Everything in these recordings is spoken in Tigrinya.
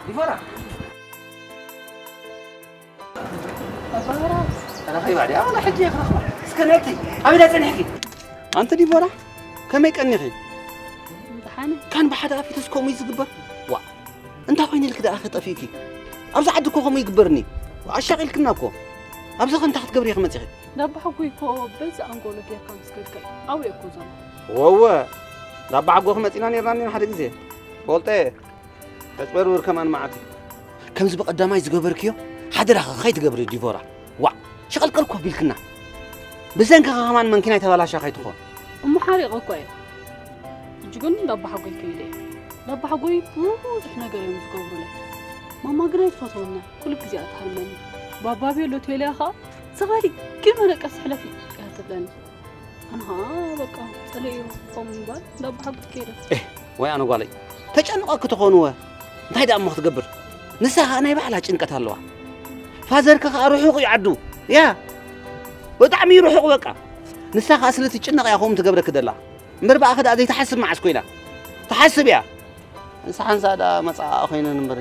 ዲቦራ ተረኺባ ድያ? ዋላ ሕጂ እየ ክረኽባ። እስከ ነቲ ኣበይ ዳ ጸኒሕኪ? ኣንቲ ዲቦራ፣ ከመይ ቀኒኺ? ደሓነ። ካን ብሓደ ኣፊትስ ከምኡ እዩ ዝግበር? ዋ፣ እንታይ ኮይነ ኢልኪ ደኣ ከጠፊእኪ? ኣብዚ ዓዲ እኮ ከምኡ ይግበርኒ። ኣሻቒልክና እኮ። ኣብዚ ከ እንታይ ክትገብሪ ኢኺ መጺኺ? ዳባ ሓጎይ እኮ በዚ ኣንጎሎ ጌርካ ምስ ከድካ እዩ። ኣብኡ እየ እኮ ዘሎ። ወወ፣ ዳባ ሓጎኺ መጺና ኔርና እኒና ሓደ ግዜ። ፈልጠ፣ ተጭበርብር ከማን መዓት እዩ። ከምዚ ብቐዳማይ ዝገበርክዮ ሓደራኺ ከይትገብሪ ዲቦራ። ዋዕ፣ ሸቐልቀል ኮፍ ቢልክና። ብዘንክኻ ከማን መንኪናይ ተባላሻ ከይትኾን። እሞ ሓሪቐ እኮ እየ። ሕጂ ግን ዳባ ሓጎይ ከይደ እየ። ዳባ ሓጎይ ብዙሕ ነገር እዮም ዝገብሩለይ። ማማ ግን ኣይትፈትወና። ኩሉ ግዜ እያ ትሃርመኒ። ባባ ቤሎ ቴልያ ኸኣ ስቓይ ግን መደቀሲ ሕለፊ እያ ትብለኒ። ኣነ ኸኣ በቃ ጸለዮ ከምኡ ምባል ዳባ ሓጎይ ከይደ። ኤህ፣ ወይ ኣነ ጓለይ፣ ተጨንቐኪ ተኾንወ። እንታይ ደኣ እሞ ክትገብር? ንሳ ኸኣ ናይ ባዕላ ጭንቀት ኣለዋ። ፋዘርኪ ኸኣ ርሑቕ እዩ ዓዱ። ያ፣ ብጣዕሚ እዩ ርሑቕ በቃ። ንሳ ኸኣ ስለ ትጭነቕ እያ ከምኡ ትገብረኪ ዘላ። እምበር ብኣኺ ደኣ ዘይትሓስብ መዓስ ኮይና? ትሓስብ እያ። ንሳ ሓንሳእ ደኣ መጻኣ ኮይነን እምበር።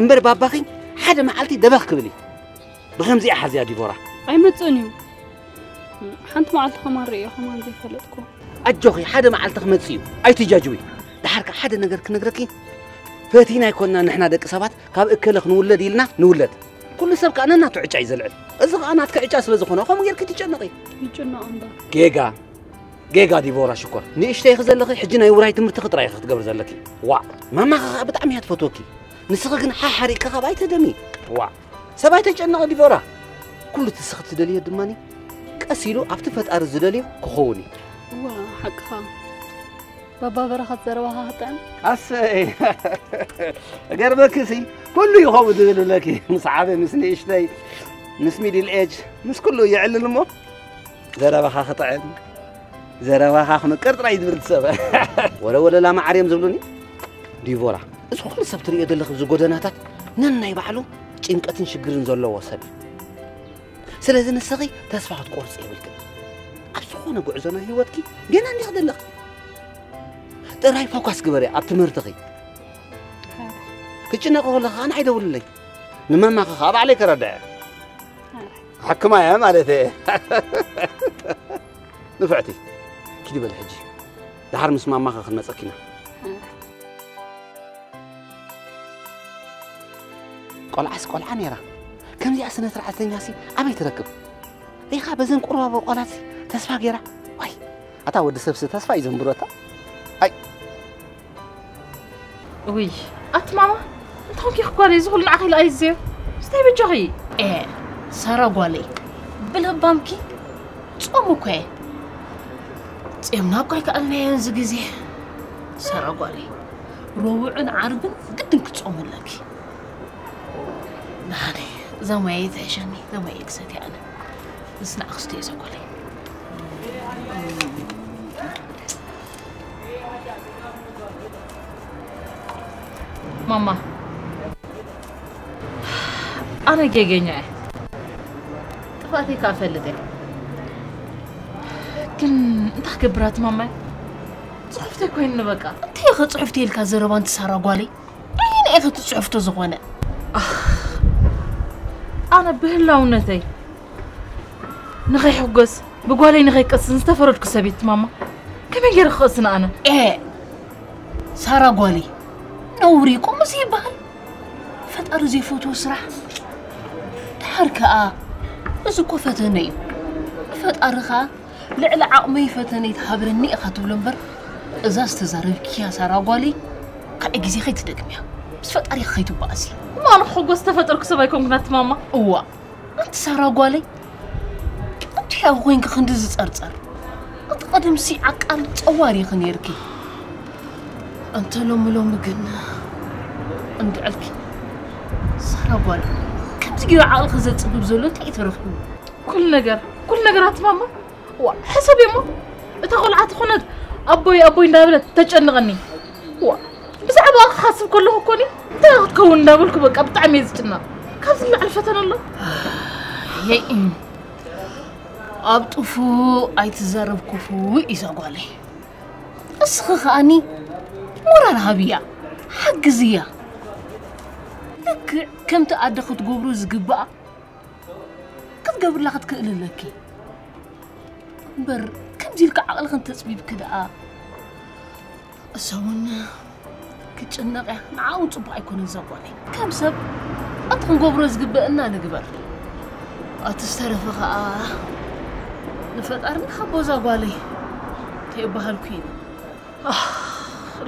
እምበር ባባኺ ሓደ መዓልቲ ደበኽ ክብል እዩ። ብኸምዚኣ ሓዝያ ዲቦራ። ኣይመጽእን እዩ። ሓንቲ መዓልቲ ከማን ርእዮ ከማን ዘይፈለጥኩ። ኣጆኺ፣ ሓደ መዓልቲ ክመጽእ እዩ። ኣይትጃጅዊ። ደሓር ከኣ ሓደ ነገር ክነግረኪ። ፈቲና ኣይኮንና ንሕና ደቂ ሰባት ካብ እከለ ክንውለድ ኢልና ንውለድ። ኩሉ ሰብ ከኣ ነናቱ ዕጫ እዩ ዘልዕል። እዚ ከኣ ናትኪ ዕጫ ስለ ዝኾነ ከምኡ ጌርኪ ትጨነቒ። ይጭነቕ እምበር። ጌጋ፣ ጌጋ ዲቦራ ሽኮር። ንእሽተይ ኢኺ ዘለኺ፣ ሕጂ ናይ ውራይ ትምህርትኺ ጥራይ ኢኺ ክትገብሪ ዘለኪ። ዋእ፣ ማማኺ ከኣ ብጣዕሚ እያ ትፈትወኪ። ንስኺ ግን ሓሓሪቕኪ ካብ ኣይትደሚ። ዋእ፣ ሰብ ኣይተጨንቒ ዲቦራ። ኩሉ እቲ ንስኺ ትደልዮ ድማ ቀስ ኢሉ ኣብቲ ፈጣሪ ዝደልዮ ክኸውን እዩ። እዋ፣ ሓቅኻ። ባባ በረኸት ዘረባኻ ክጥዕም። ኣሰይ። ገርመኪሲ፣ ኩሉ እዩ ከምኡ ዝብል ብለኪ። ምስ ዓበ፣ ምስ ንእሽተይ፣ ምስ ሚድል ኤጅ፣ ምስ ኩሉ ይዕልል እሞ ዘረባኻ ክጥዕም፣ ዘረባኻ ክምቅር ጥራይ እዩ ዝብል ሰብ። ወረ ወለላ መዓር እዮም ዝብሉኒ። ዲቦራ፣ እዚ ኩሉ ሰብ ትርእዮ ዘለኺ ኣብዚ ጎደናታት ነናይ ባዕሉ ጭንቀትን ሽግርን ዘለዎ ሰብ እዩ። ስለዚ ንስኺ ተስፋ ክትቆርጺ የብልክን። ኣብ ዝኾነ ጉዕዞ ናይ ህይወትኪ ገና እንዲኺ ዘለኺ። ጥራይ ፎካስ ግበሪ ኣብ ትምህርትኺ። ክትጭነቂ ከለኺ ከኣ ንዓይ ደውልለይ። ንመማኺ ከኣ ባዕለይ ከረድዐ። ሓክማ እያ ማለት እየ። ንፍዕቲ፣ ኪዲ በሊ ሕጂ። ደሓር ምስ ማማኺ ክንመጸኪ ኢና። ቆልዓስ ቆልዓ ነይራ። ከምዚኣ ስነ ስርዓተኛሲ ኣበይ ትረክብ? ሪኻ በዘን ቁሩባቦ ቆላትሲ ተስፋ ገይራ። ዋይ፣ ኣታ ወዲ ሰብሲ ተስፋ እዩ ዘንብሮ ኣታ። ኣይ። ውይ፣ ኣቲ ማማ፣ እንታይ ኮንኪ ጓለይ? እዚ ኩሉ ንዓኺ ኢለ ኣይዝዮ። ስታይ በጃኺ። ኤ፣ ሳራ ጓለይ፣ ብለባምኪ ጾም እኮ እየ። ጼምና እኮ ኣይከኣልናዮን እዚ ግዜ። ሳራ ጓለይ፣ ረቡዕን ዓርብን ግድን ክትጾሚ ኣለኪ። ደሓነ፣ እዛ ማየ ትሕሸኒ፣ እዛ ማየ ክሰትያ ኣነ። ንስ ንዓ ክስቶ እየ ዘጓለይ። ማማ፣ ኣነ ጌገኛ እየ። ጥፋተይ ከኣ እፈልጥ እየ። ግን እንታይ ክገብር ኣቲ ማማይ? ጽሑፍተይ ኮይኑኒ በቃ። እንታይ ኢኺ ጽሑፍተይ ኢልካ ዘረባ ኣንቲ ሳራ ጓለይ? ኣየናይ ኢኺ እቲ ጽሑፍቶ ዝኾነ? ኣነ ብህላውነተይ ንኸይሕጎስ፣ ብጓለይ ንኸይቀስን ዝተፈረድኩ ሰብ እየ ማማ። ከመይ ገይረ ክቐስን ኣነ? ኤ፣ ሳራ ጓለይ፣ ነውሪ እኮ ምስ ይበሃል። ፈጣሪ ዘይፈትዎ ስራሕ። ድሓር ከኣ፣ እዚ እኮ ፈተነ እዩ። ንፈጣሪ ከኣ፣ ልዕሊ ዓቕመይ ፈተነ ይትሃብረኒ ኢኻ ትብሎ እምበር፣ እዛ ዝተዛረብክያ ሳራ ጓለይ፣ ካልእ ግዜ ከይትደግምያ። ምስ ፈጣሪኺ ከይትበኣሲ። እሞ ኣነ ክሕጎስ ዝተፈጠርኩ ሰብ ኣይኮንኩን ኣቲ ማማ። እዋ፣ ኣንቲ ሳራ ጓለይ፣ እንታይ ኣብ ኮይንኪ ክንዲ ዝጸርጸር? እቲ ቀደምሲ ዓቃል ጸዋር ኢኺ ነይርኪ። እንተ ሎሚ ሎሚ ግን እንድዕልኪ ሳራ ጓል ከምዚ ገይሩ ዓቕልኺ ዘጽብብ ዘሎ እንታይ እዩ ተረኺቡ? ኩሉ ነገር፣ ኩሉ ነገር ኣቲ ማማ። ዋ፣ ሕሰብ እሞ እታ ቆልዓ ትኹነት ኣቦይ ኣቦይ እንዳበለት ተጨንቐኒ። ዋ፣ ብዛዕባ ክሓስብ ከለኹ እኮ እኔ እንታይ ክትከውን እንዳበልኩ በቃ ብጣዕሚ እየ ዝጭነቕ። ካብዚ ንላዕሊ ፈተነ ኣሎ? የይ፣ ኣብ ጥፉእ ኣይትዛረብ ክፉእ እዩ እዛ ጓለይ። እስኺ ከኣኒ ሞራል ሃብያ፣ ሓግዝያ። ልክዕ ከምቲ ኣደ ክትገብሮ ዝግብኣ ክትገብርላ ክትክእል ኣለኪ። እምበር ከምዚ ኢልካ ዓቕልኽን ተጽቢብኪ ደኣ፣ እሳ እውን ክትጭነቕ እያ። ንዓ እውን ጽቡቕ ኣይኮነን እዛ ጓለይ። ከም ሰብ እቲ ክንገብሮ ዝግበአና ንግበር። እቲ ዝተረፈ ኸኣ ንፈጣሪ ንሓቦ እዛ ጓለይ። እንታይ ይበሃልኩ ኢሉ። ኣህ፣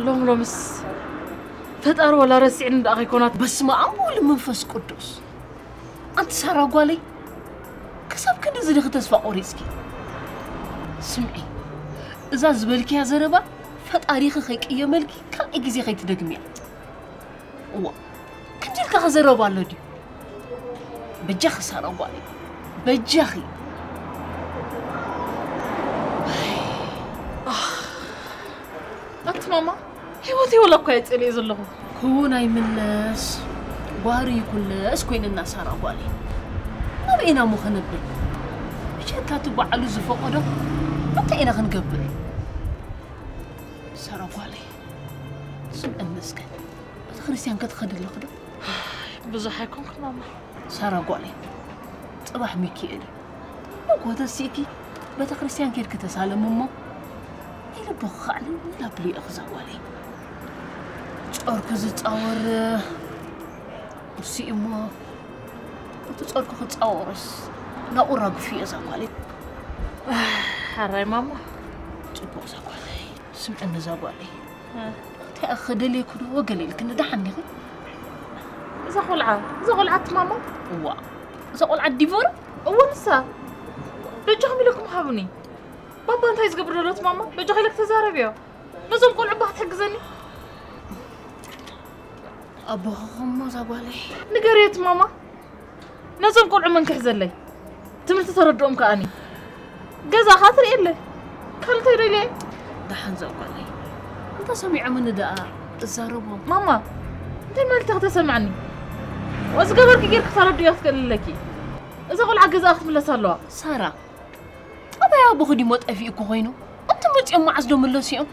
ሎም ሎምስ ፈጣሪ ወላ ረሲዕኒ ደኣ ከይኮናት። በስመ ኣብ ወወልድ መንፈስ ቅዱስ። ኣንቲ ሳራ ጓለይ፣ ክሳብ ክንድዚ ዲኺ ተስፋ ቆሪጽኪ? ስምዒ፣ እዛ ዝበልክያ ዘረባ ፈጣሪኺ ከይቅየመልኪ ካልኣይ ግዜ ከይትደግምያ። እዋ፣ ከምዚ ኢልካ ከ ዘረባ ኣሎ ድዩ? በጃኺ ሳራ ጓለይ፣ በጃኺ። ኣቲ ማማ፣ ህይወተይ ወላ እኳ እየ ጸሊኤ ዘለኹ። ክውን ኣይምለስ፣ ጓህሪ ይኩለስ ኮይንና ሳራ ጓለይ። ናበይ ኢና እሞ ከነብል? ብጀካ እቲ ባዕሉ ዝፈቐዶ እንታይ ኢና ክንገብር? ሳራ ጓለይ፣ ስምዕኒ እስከ፣ ቤተ ክርስቲያን ከ ትኸዲ ኣለኺ ዶ? ብዙሕ ኣይኮንኩን ማማ። ሳራ ጓለይ፣ ጽባሕ ሚካኤል እዩ። ንግሆ ተሲእኪ ቤተ ክርስቲያን ኬድኪ ተሳለሚ እሞ፣ ናይ ልብኺ ከዓ ልል ኣብልዮ እዛ ጓለይ። ጾርኪ ዝጻወር እሱ እዩ እሞ፣ እቲ ጾርኪ ክጻወሮስ ናብኡ ራግፍዮ እዛ ጓለይ። ሓራይ ማማ። ጽቡቕ እዛ ጓለይ፣ ስምዕኒ እዛ ጓለይ። እ። እንታይ ኢኺ ደልየኪ ዶ ገለ ኢልክኒ ደሓን ዲኺ? እዛ ቆልዓ፣ እዛ ቆልዓ እቲ ማማ? እዋ፣ እዛ ቆልዓ ዲቦራ? እወ ንሳ። በጃኹም ኢለኩም ሃቡኒ። ባባ እንታይ ዝገብር ዘሎ እቲ ማማ? በጃኺ ኢለኪ ተዛረብዮ። ነዞም ቆልዑ እባ ክትሕግዘኒ። ኣቦኺ ኸሞ እዛ ጓለይ። ንገርዮ እቲ ማማ። ነዞም ቆልዑ መን ክሕዘለይ? ትምህርቲ ተረድኦም ከኣኒ። ገዛ ኸኣ ትርእየለይ። ካልእ እንታይ ደልየ? ደሓን እዛ ጓለይ። እንተ ሰሚዖምኒ ደኣ እዛረቦም። ማማ፣ እንታይ ማለት ኢኺ ተሰምዐኒ? ወ ዝገበርኪ ጌርኪ ከተረድእዮ ክትክእሊ ኣለኪ። እዛ ቆልዓ ገዛኣ ክትምለስ ኣለዋ። ሳራ፣ ጠባይ ኣቦኺ ድሞ ጠፊእኩ ኮይኑ? እንተ መጺኦም መዓስ ዶ ምለሱ እዮም?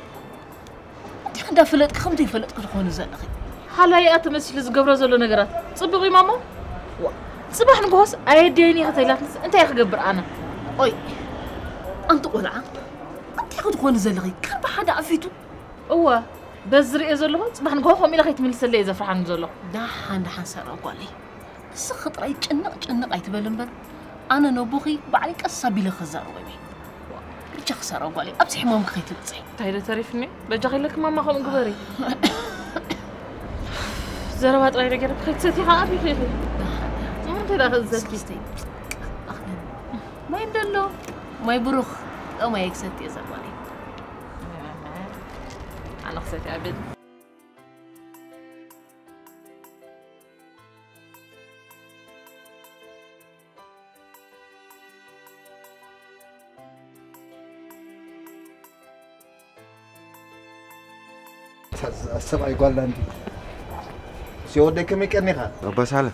እንታይ እንዳፈለጥኪ ከምቲ ይፈለጥኪ ትኾኒ ዘለኺ? ሃላይኣ ተመሲሉ ዝገብሮ ዘሎ ነገራት ጽቡቕ እዩ ማማ? ዋ፣ ጽባሕ ንግሆስ ኣየድየኒ ኢኺ ተይላትንስ እንታይ ክገብር ኣነ? ኦይ፣ ኣንቲ ቆልዓ፣ እንታይ ክትኾኒ ዘለኺ? ካብ ብሓደ ኣፊቱ? እወ፣ በዚ ዝርእዮ ዘለኹ ጽባሕ ንግሆ ከምኡ ኢለ ከይትምልሰለይ እየ ዘፍርሓኒ ዘለኹ። ደሓን፣ ደሓን ሳራ ጓለይ። ንስኺ ጥራይ ጭንቕ ጭንቕ ኣይትበሊ እምበር፣ ኣነ ነቦኺ ባዕለይ ቀስ ኣቢለ ክዛረቦም እየ። በጃኺ ሳራ ጓለይ፣ ኣብዚ ሕማምኪ ከይትብጽሒ። እንታይ ዶ ተሪፍኒ? በጃኺ ኢለኪ ማማ ከምኡ ግበሪ። ዘረባ ጥራይ ዶ ገይረኪ ከይትሰትዪ ከኣ ኣቢኺ ኢኺ። ደሓን፣ ደሓን። እሞ እንታይ ደኣ ክእዘዝኪ? እስኪ ስተይ። ኣኽለን። ማይ እንዶ ኣሎ? ማይ ብሩኽ። ኦ ማይ ክሰቲ እየ እዛ ጓለይ። ኣነ ክሰቲ ኣብል። ሰብኣይ ጓልና እንዲ። ሲ ወደይ ከመይ ቀኒኻ? ኣባ ሳለ፣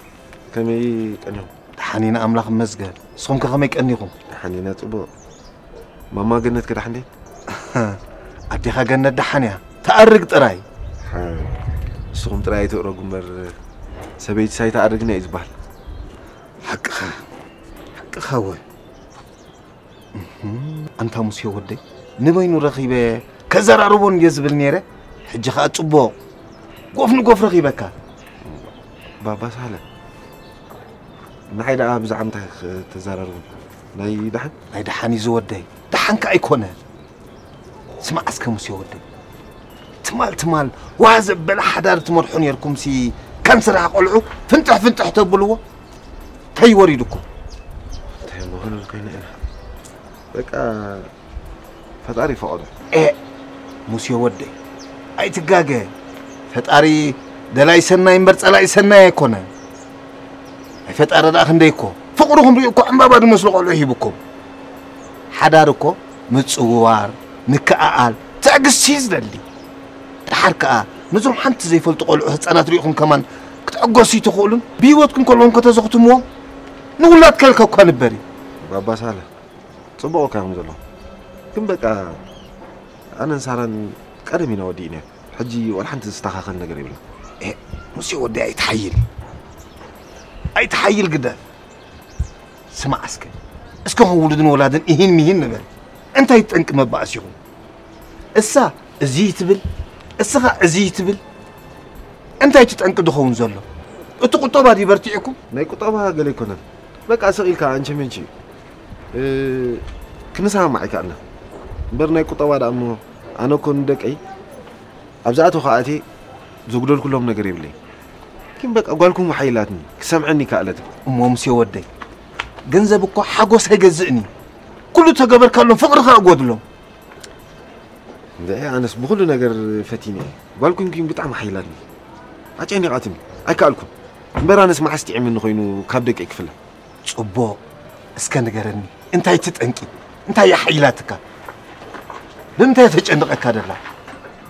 ከመይ ቀኒኹም? ደሓን ኢና ኣምላኽ ይመስገን። ንስኹም ከ ከመይ ቀኒኹም? ደሓን ኢና ጽቡቕ። ማማ ገነት ከ ደሓን ድየን? ኣዴኻ ገነት ደሓን እያ። ትኣርግ ጥራይ። ሓ-፣ ንስኹም ጥራይ ኣይትእረጉ እምበር ሰበይትስ ኣይትኣርግን እያ እዩ ዝበሃል። ሓቅኻ፣ ሓቅኻ ወ። እህም፣ ኣንታ ሙሴ ወደይ፣ ንበይኑ ረኺበ ከዘራርቦ እንድየ ዝብል ነይረ። ሕጂ ኸኣ ጽቡቕ፣ ጎፍ ንጎፍ ረኺበካ። ባባ ሳለ፣ ንዓይ ደኣ ብዛዕባ እንታይ ክተዘራርቡኒ? ናይ ደሓን? ናይ ደሓን እዩ ዝወደይ። ደሓን ከኣ ኣይኮነ። ስማዕ እስከ ሙሴ ወደይ። ትማል ትማል ዋህ ዘበለ ሓዳር ትመርሑ ነይርኩምሲ፣ ከም ስራሕ ቆልዑ ፍንጥሕ ፍንጥሕ ተብልዎ። እንታይ ወሪዱኩም? እንታይ መሆኑን ኮይነ ኢና። በቃ ፈጣሪ ፈቐዶ። ኤ፣ ሙሴ ወደይ፣ ኣይትጋገ። ፈጣሪ ደላይ ሰናይ እምበር ጸላኢ ሰናይ ኣይኮነን። ናይ ፈጣሪ ደኣ ክንደይ እኮ ፍቕርኹም ሪኡ እኮ ዕምባባ ዝመስሉ ቆልዑ ሂቡኩም። ሓዳር እኮ ምጽውዋር፣ ምክእኣል፣ ትዕግስቲ እዩ ዝደሊ። ደሓር ከኣ ነዞም ሓንቲ ዘይፈልጡ ቆልዑ ህጻናት ሪኢኹም ከማን ክትዕገሱ ኣይትኽእሉን? ብህይወትኩም ከለኹም ከተዘኽትምዎም ንውላድ ከልከ እኳ ንበር እዩ። ባባ ሳለ፣ ጽቡቕ እካ ኢኹም ዘለኹም። ግን በቃ ኣነን ሳራን ቀደም ኢና ወዲእናዮ። ሕጂ ዋላ ሓንቲ ዝስተኻኸል ነገር የብልና። ኤ፣ ሙሴ ወደይ ኣይትሓይል። ኣይትሓይል ግደፍ። ስማዕ እስከ፣ እስከ ኹን ውሉድን ወላድን ኢሂን ሚሂን ንበል። እንታይ ጠንቂ መባእሲኹም? እሳ እዚ ትብል፣ እስኻ እዚ ትብል። እንታይ እቲ ጠንቂ ዝኸውን ዘሎ? እቲ ቁጠባ ድዩ በርቲዕኩም? ናይ ቁጠባ ገለ ኣይኮነን። በቃ ስቕ ኢልካ ኣንቸ መንቸ እዩ። እ፣ ክንሰማማዕ ኣይከኣልና። እምበር ናይ ቁጠባ ደኣ እሞ ኣነ እኮ ንደቀይ ኣብ ዝኣተኹ ኣትየ ዘጉደልኩሎም ነገር የብለይ። ግን በቃ ጓልኩም ሓይላትኒ፣ ክሰምዐኒ ይከኣለትን። እሞ ሙሴ ወደይ፣ ገንዘብ እኮ ሓጎስ ኣይገዝእን እዩ። ኩሉ ተገበርካሎም ፍቕርኻ እጎድሎም። እንድዒ ኣነስ ብኹሉ ነገር ፈቲነ እየ። ጓልኩም ግን ብጣዕሚ ሓይላትኒ። ኣጨኒቓትኒ። ኣይከኣልኩን። እምበር ኣነስ መዓስ ጥዒምኒ ኮይኑ ካብ ደቀይ ክፍለ። ጽቡቕ። እስከ ንገረኒ፣ እንታይ እቲ ጠንቂ? እንታይ እያ ሓይላትካ? ብምንታይ እያ ተጨንቐካ ደላ?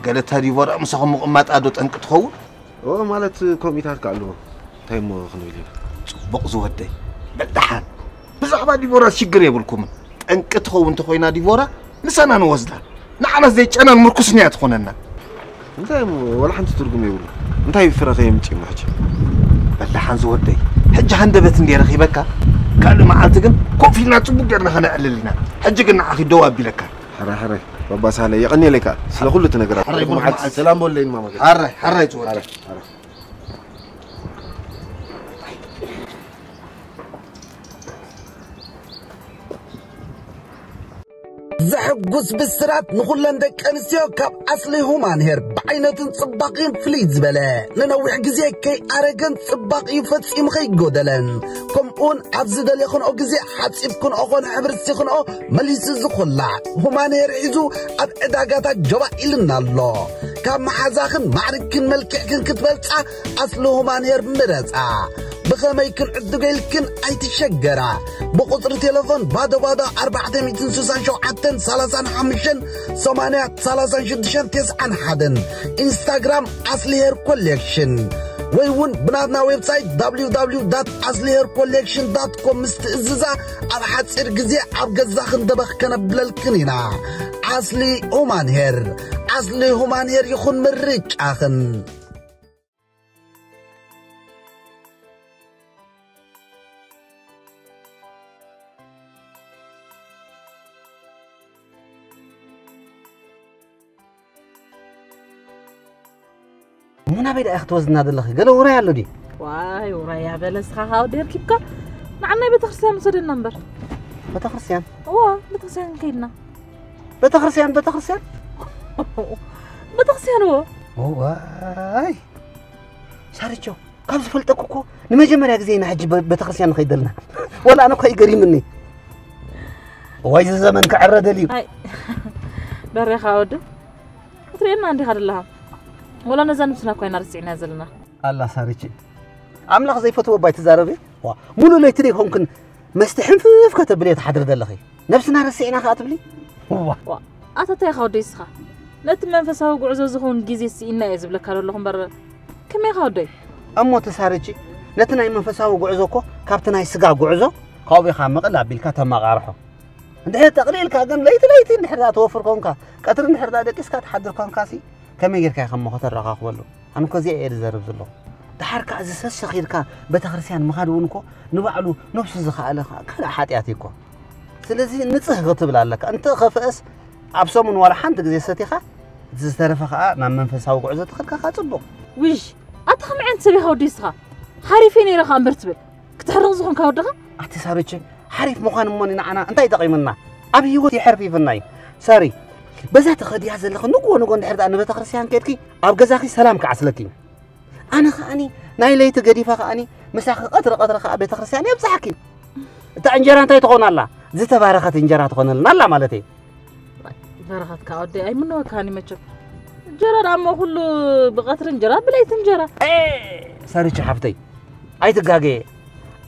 ገለ እታ ዲቦራ ምሳኹም ምቕማጣ ዶ ጠንቂ ትኸውን? ኦ፣ ማለት ከምኡታት ከ ኣለዎ። እንታይ እሞ ክንብል ኢና? ጽቡቕ ዝወደይ። በል ደሓን። ብዛዕባ ዲቦራ ሽግር የብልኩምን። ጠንቂ ትኸውን እንተኾይና ዲቦራ፣ ንሳና ንወስዳ። ንዓና ዘይጨናን ምርኩስን እያ ትኾነና። እንታይ እሞ፣ ዋላ ሓንቲ ትርጉም የብሉ። እንታይ ፍረ ከየምጽእ እሞ ሕጂ? በል ደሓን ዝወደይ። ሕጂ ሃንደበት እንድየ ረኺበካ። ካልእ መዓልቲ ግን ኮፍ ኢልና ጽቡቕ ጌርና ከነዕልል ኢና። ሕጂ ግን ንዓኺ ደው ኣቢለካ። ሕራይ፣ ሕራይ። ባባ ሳለ፣ የቐንየለይ ከኣ ስለ ኩሉ እቲ ነገራት። ሕራይ፣ ብሩኽ መዓልቲ። መዓልቲ። ሰላም በለይን ማማ። ሕራይ፣ ሕራይ ዝወደይ። ሕራይ፣ ሕራይ። ዘሕጉስ ብስራት ንኹለን ደቂ ኣንስትዮ ካብ ኣስሊ ሁማን ሄር፣ ብዓይነቱን ጽባቕኡን ፍልይ ዝበለ፣ ንነዊሕ ግዜ ከይኣረገን ጽባቕኡ ፈጺሙ ከይጎደለን፣ ከምኡውን ኣብ ዝደለኽንኦ ግዜ ሓጺብክንኦ ኾነ ሕብሪ ስኢኽንኦ መሊሱ ዝኹላዕ ሁማን ሄር ሒዙ ኣብ ዕዳጋታት ጀባ ኢሉና ኣሎ። ካብ መሓዛኽን ማዕርግክን መልክዕክን ክትበልጻ ኣስሊ ሁማን ሄር ምረጻ። ብኸመይ ክንዕድጎ ኢልክን ኣይትሸገራ። ብቁጽሪ ቴሌፎን ባዶ ባዶ ኣርባዕተ ሚእትን ስሳን ሸውዓተን ሰላሳን ሓሙሽተን ሰማንያ ሰላሳን ሽዱሽተን ተስዓን ሓደን፣ ኢንስታግራም ኣስሊ ሄር ኮሌክሽን፣ ወይ እውን ብናትና ዌብሳይት www.aslihaircollection.com ምስ ትእዝዛ ኣብ ሓጺር ግዜ ኣብ ገዛኽን ደበኽ ከነብለልክን ኢና። ኣስሊ ሁማን ሄር፣ ኣስሊ ሁማን ሄር ይኹን ምርጫኽን። እሞ ናበይ ደኣ ክትወስድና ዘለኺ? ገለ ውራይ ኣሎ ድዩ? ዋይ፣ ውራይ እያ በለ፣ ንስኻ ካብ ደርኪብካ ንዓናይ ቤተክርስትያን ውሰደና እምበር። ቤተክርስትያን? እዋ፣ ቤተክርስትያን ከይድና። ቤተክርስትያን፣ ቤተክርስትያን? ቤተክርስትያን፣ እዎ። እዋይ፣ ሳርቾ፣ ካብ ዝፈልጠኩ እኮ ንመጀመርያ ግዜ ኢና ሕጂ በ-፣ ቤተክርስትያን ንኸይድ ዘለና። ወላ ኣነ እኮ እዩ ገሪምኒ። እዋይ፣ እዚ ዘመን ክዕረ ደልዩ። ኣይ፣ በሬኻ ወዲ፣ ክትርእየና እንዲኻ ደለኻ። ወላ ነዛ ነብስና እኳ ኢና ረሲዕናያ ዘለና። ኣላ ሳርቺ፣ ኣምላኽ ዘይፈትዎ እባ ኣይትዛረቢ። ዋ፣ ሙሉእ ለይቲ ደይኮንክን መስተ ሕንፍፍ ከተብልዮ ትሓድሪ ዘለኺ። ነብስና ረሲዕና ከኣ ትብሊ? ዋ። ዋ፣ ኣታ እንታይ ኢኻ ወደይ እስኻ? ነቲ መንፈሳዊ ጉዕዞ ዝኸውን ግዜ ስኢና እየ ዝብለካ ዘለኹ እምበር፣ ከመይ ኢኻ ወደይ? እሞ ተሳርቺ፣ ነቲ ናይ መንፈሳዊ ጉዕዞ እኮ ካብቲ ናይ ስጋ ጉዕዞ ካብኡ ኢኻ ምቕል ኣቢልካ ተመቓርሖ። እንድሕር ጠቕሊልካ ግን ለይቲ ለይቲ እንድሕር ደኣ ትወፍር ኮንካ፣ ቀትሪ እንድሕር ደኣ ደቂስካ ትሓድር ኮንካሲ፣ ከመይ ጌርካ ኢኻ እሞ ከተረኻኽበሉ? ኣነ እኮ እዚኣ እየ ዝዘርብ ዘለኹ። ደሓር ከኣ ዝሰሰኺርካ ቤተክርስትያን ምኻድ እውን እኮ ንባዕሉ ነብሱ ዝኸኣለ ከኣ ካልእ ሓጢኣት እዩ እኮ። ስለዚ ንጽህ ክትብል ኣለካ። እንተ ኸፍአስ ኣብ ሰሙን ዋላ ሓንቲ ግዜ ሰቲኻ፣ እቲ ዝተረፈ ከኣ ናብ መንፈሳዊ ጉዕዞ ተኸድካ ከኣ ጽቡቕ። ውይ፣ ኣታ ከመይ ዓይነት ሰብ ኢኻ ወዲ እስኻ? ሓሪፍ እየ ነይረ ከኣ እምበር ትብል። ክትሕርቕ ዝኾንካ ወድኻ? ኣቲ ሳርቼ፣ ሓሪፍ ምዃን እሞ ንዓና እንታይ ይጠቒመና? ኣብ ህይወት ይሕርፊፍና እዩ። ሳሪ፣ በዛ ትኸድያ ዘለኺ ንግሆ ንግሆ እንድሕር ደኣ ንቤተክርስትያን ከድኪ፣ ኣብ ገዛኺ ሰላም ክዓስለኪ እዩ። ኣነ ከኣኒ ናይ ለይቲ ገዲፈ ከኣኒ ምሳኺ ቀትሪ ቀትሪ ከኣ ቤተክርስትያን የብጽሓኪ። እታ እንጀራ እንታይ ትኾን ኣላ? ዝተባረኸት እንጀራ ትኾነልና ኣላ ማለት እዩ። በረኸት ከኣ ወደይ ኣይምነወካኒ መቸም። እንጀራ ደኣ እሞ ኩሉ ብቐትሪ እንጀራ ብለይቲ እንጀራ። ኤ፣ ሳርቼ ሓፍተይ፣ ኣይትጋገየ።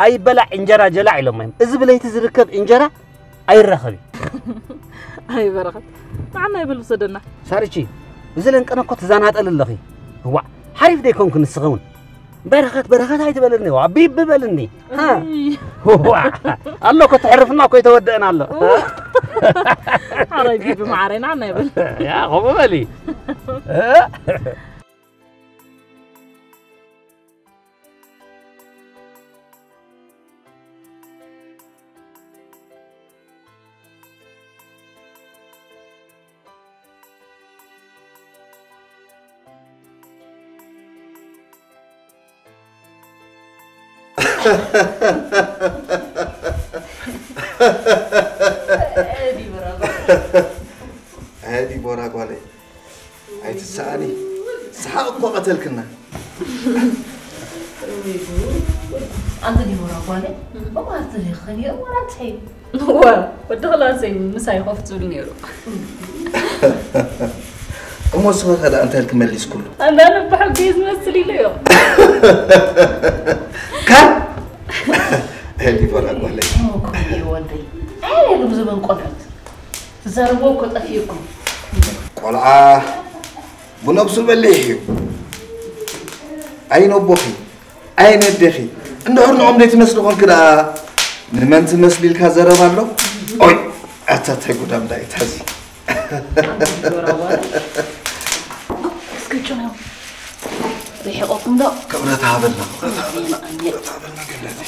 ኣይበላዕ እንጀራ ጀላዕ ኢሎም እዮም። እዚ ብለይቲ ዝርከብ እንጀራ ኣይረኸብ እዩ። ኣይ በረኸት፣ ንዓና ይበል ውሰደና። ሳርቺ፣ ብዝለንቀነ እኮ ትዘናጠል ኣለኺ። እዋእ፣ ሓሪፍ ደይኮንኩ ንስኺ እውን? በረኸት፣ በረኸት ኣይትበልኒ፣ ዋ፣ ቢቢ በልኒ። ሃ? እይ። ዋ፣ ኣሎ እኮ፣ ትሕርፍና እኮ ይተወደእና ኣሎ። ሓራይ ቢቢ መዓረይ፣ ንዓና ይበል። ያ፣ ከምኡ በሊ። እ? ዲቦራ ጓለይ፣ ኣይትሰኣኒ። ሰሓቕ እኮ ቀተልክና። ኣንተ ዲቦራ ጓለይ፣ መማርቲ ዲኺ ነይሩ ዋላ እንታይ? እወ፣ ወዲ ክላሰይ ምሳይ ኮፍ ዝብል ነይሩ። እሞ ንስኺ ከ ደኣ እንታይ ኢልኪ መሊስክሉ? ኣንዳ ነባሕ ጌዝ ዝመስል ኢለዮ። ካብ ዲቦራ ጓለይ። እሞ እኮ እዩ ወደይ። ኣይ፣ ነይሩ ብዘበን ቆልዑት። ትዛረብዎ እኮ ጠፊኡኩም። ቆልዓ ብነብሱ በሊሕ እዩ። ኣይነቦኺ፣ ኣይነዴኺ። እንድሕር ንኦም ዘይትመስሊ ኾንኪ ደኣ ንመን ትመስሊ ኢልካ ዘረባ ኣሎ? ኦይ፣ ኣታ እንታይ ጉዳም ዳይታ እዚ። እስኪ ጭኑ። ርሒቐኩም ዶ? ክብረት ሃበልና፣ ክብረት ሃበልና፣ ክብረት ሃበልና ገነት።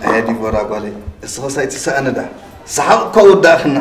ኣየ ዲቦራ ጓለይ፣ እስኸስ ኣይትሰኣኒ ደኣ። ሰሓቕ እኮ ወዳእኽና።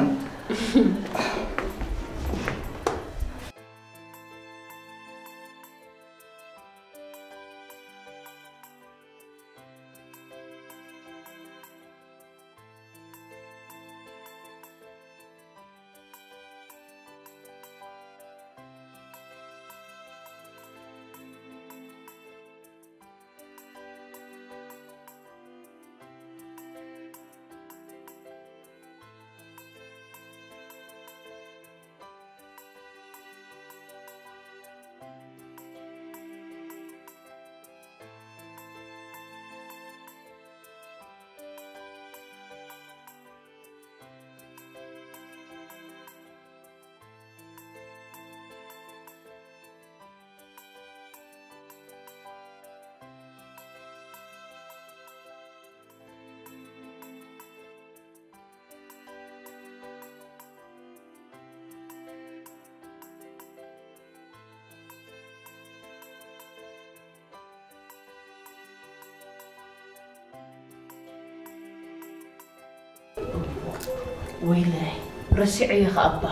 ወይለይ፣ ረሲዐዮ ኸኣ እባ።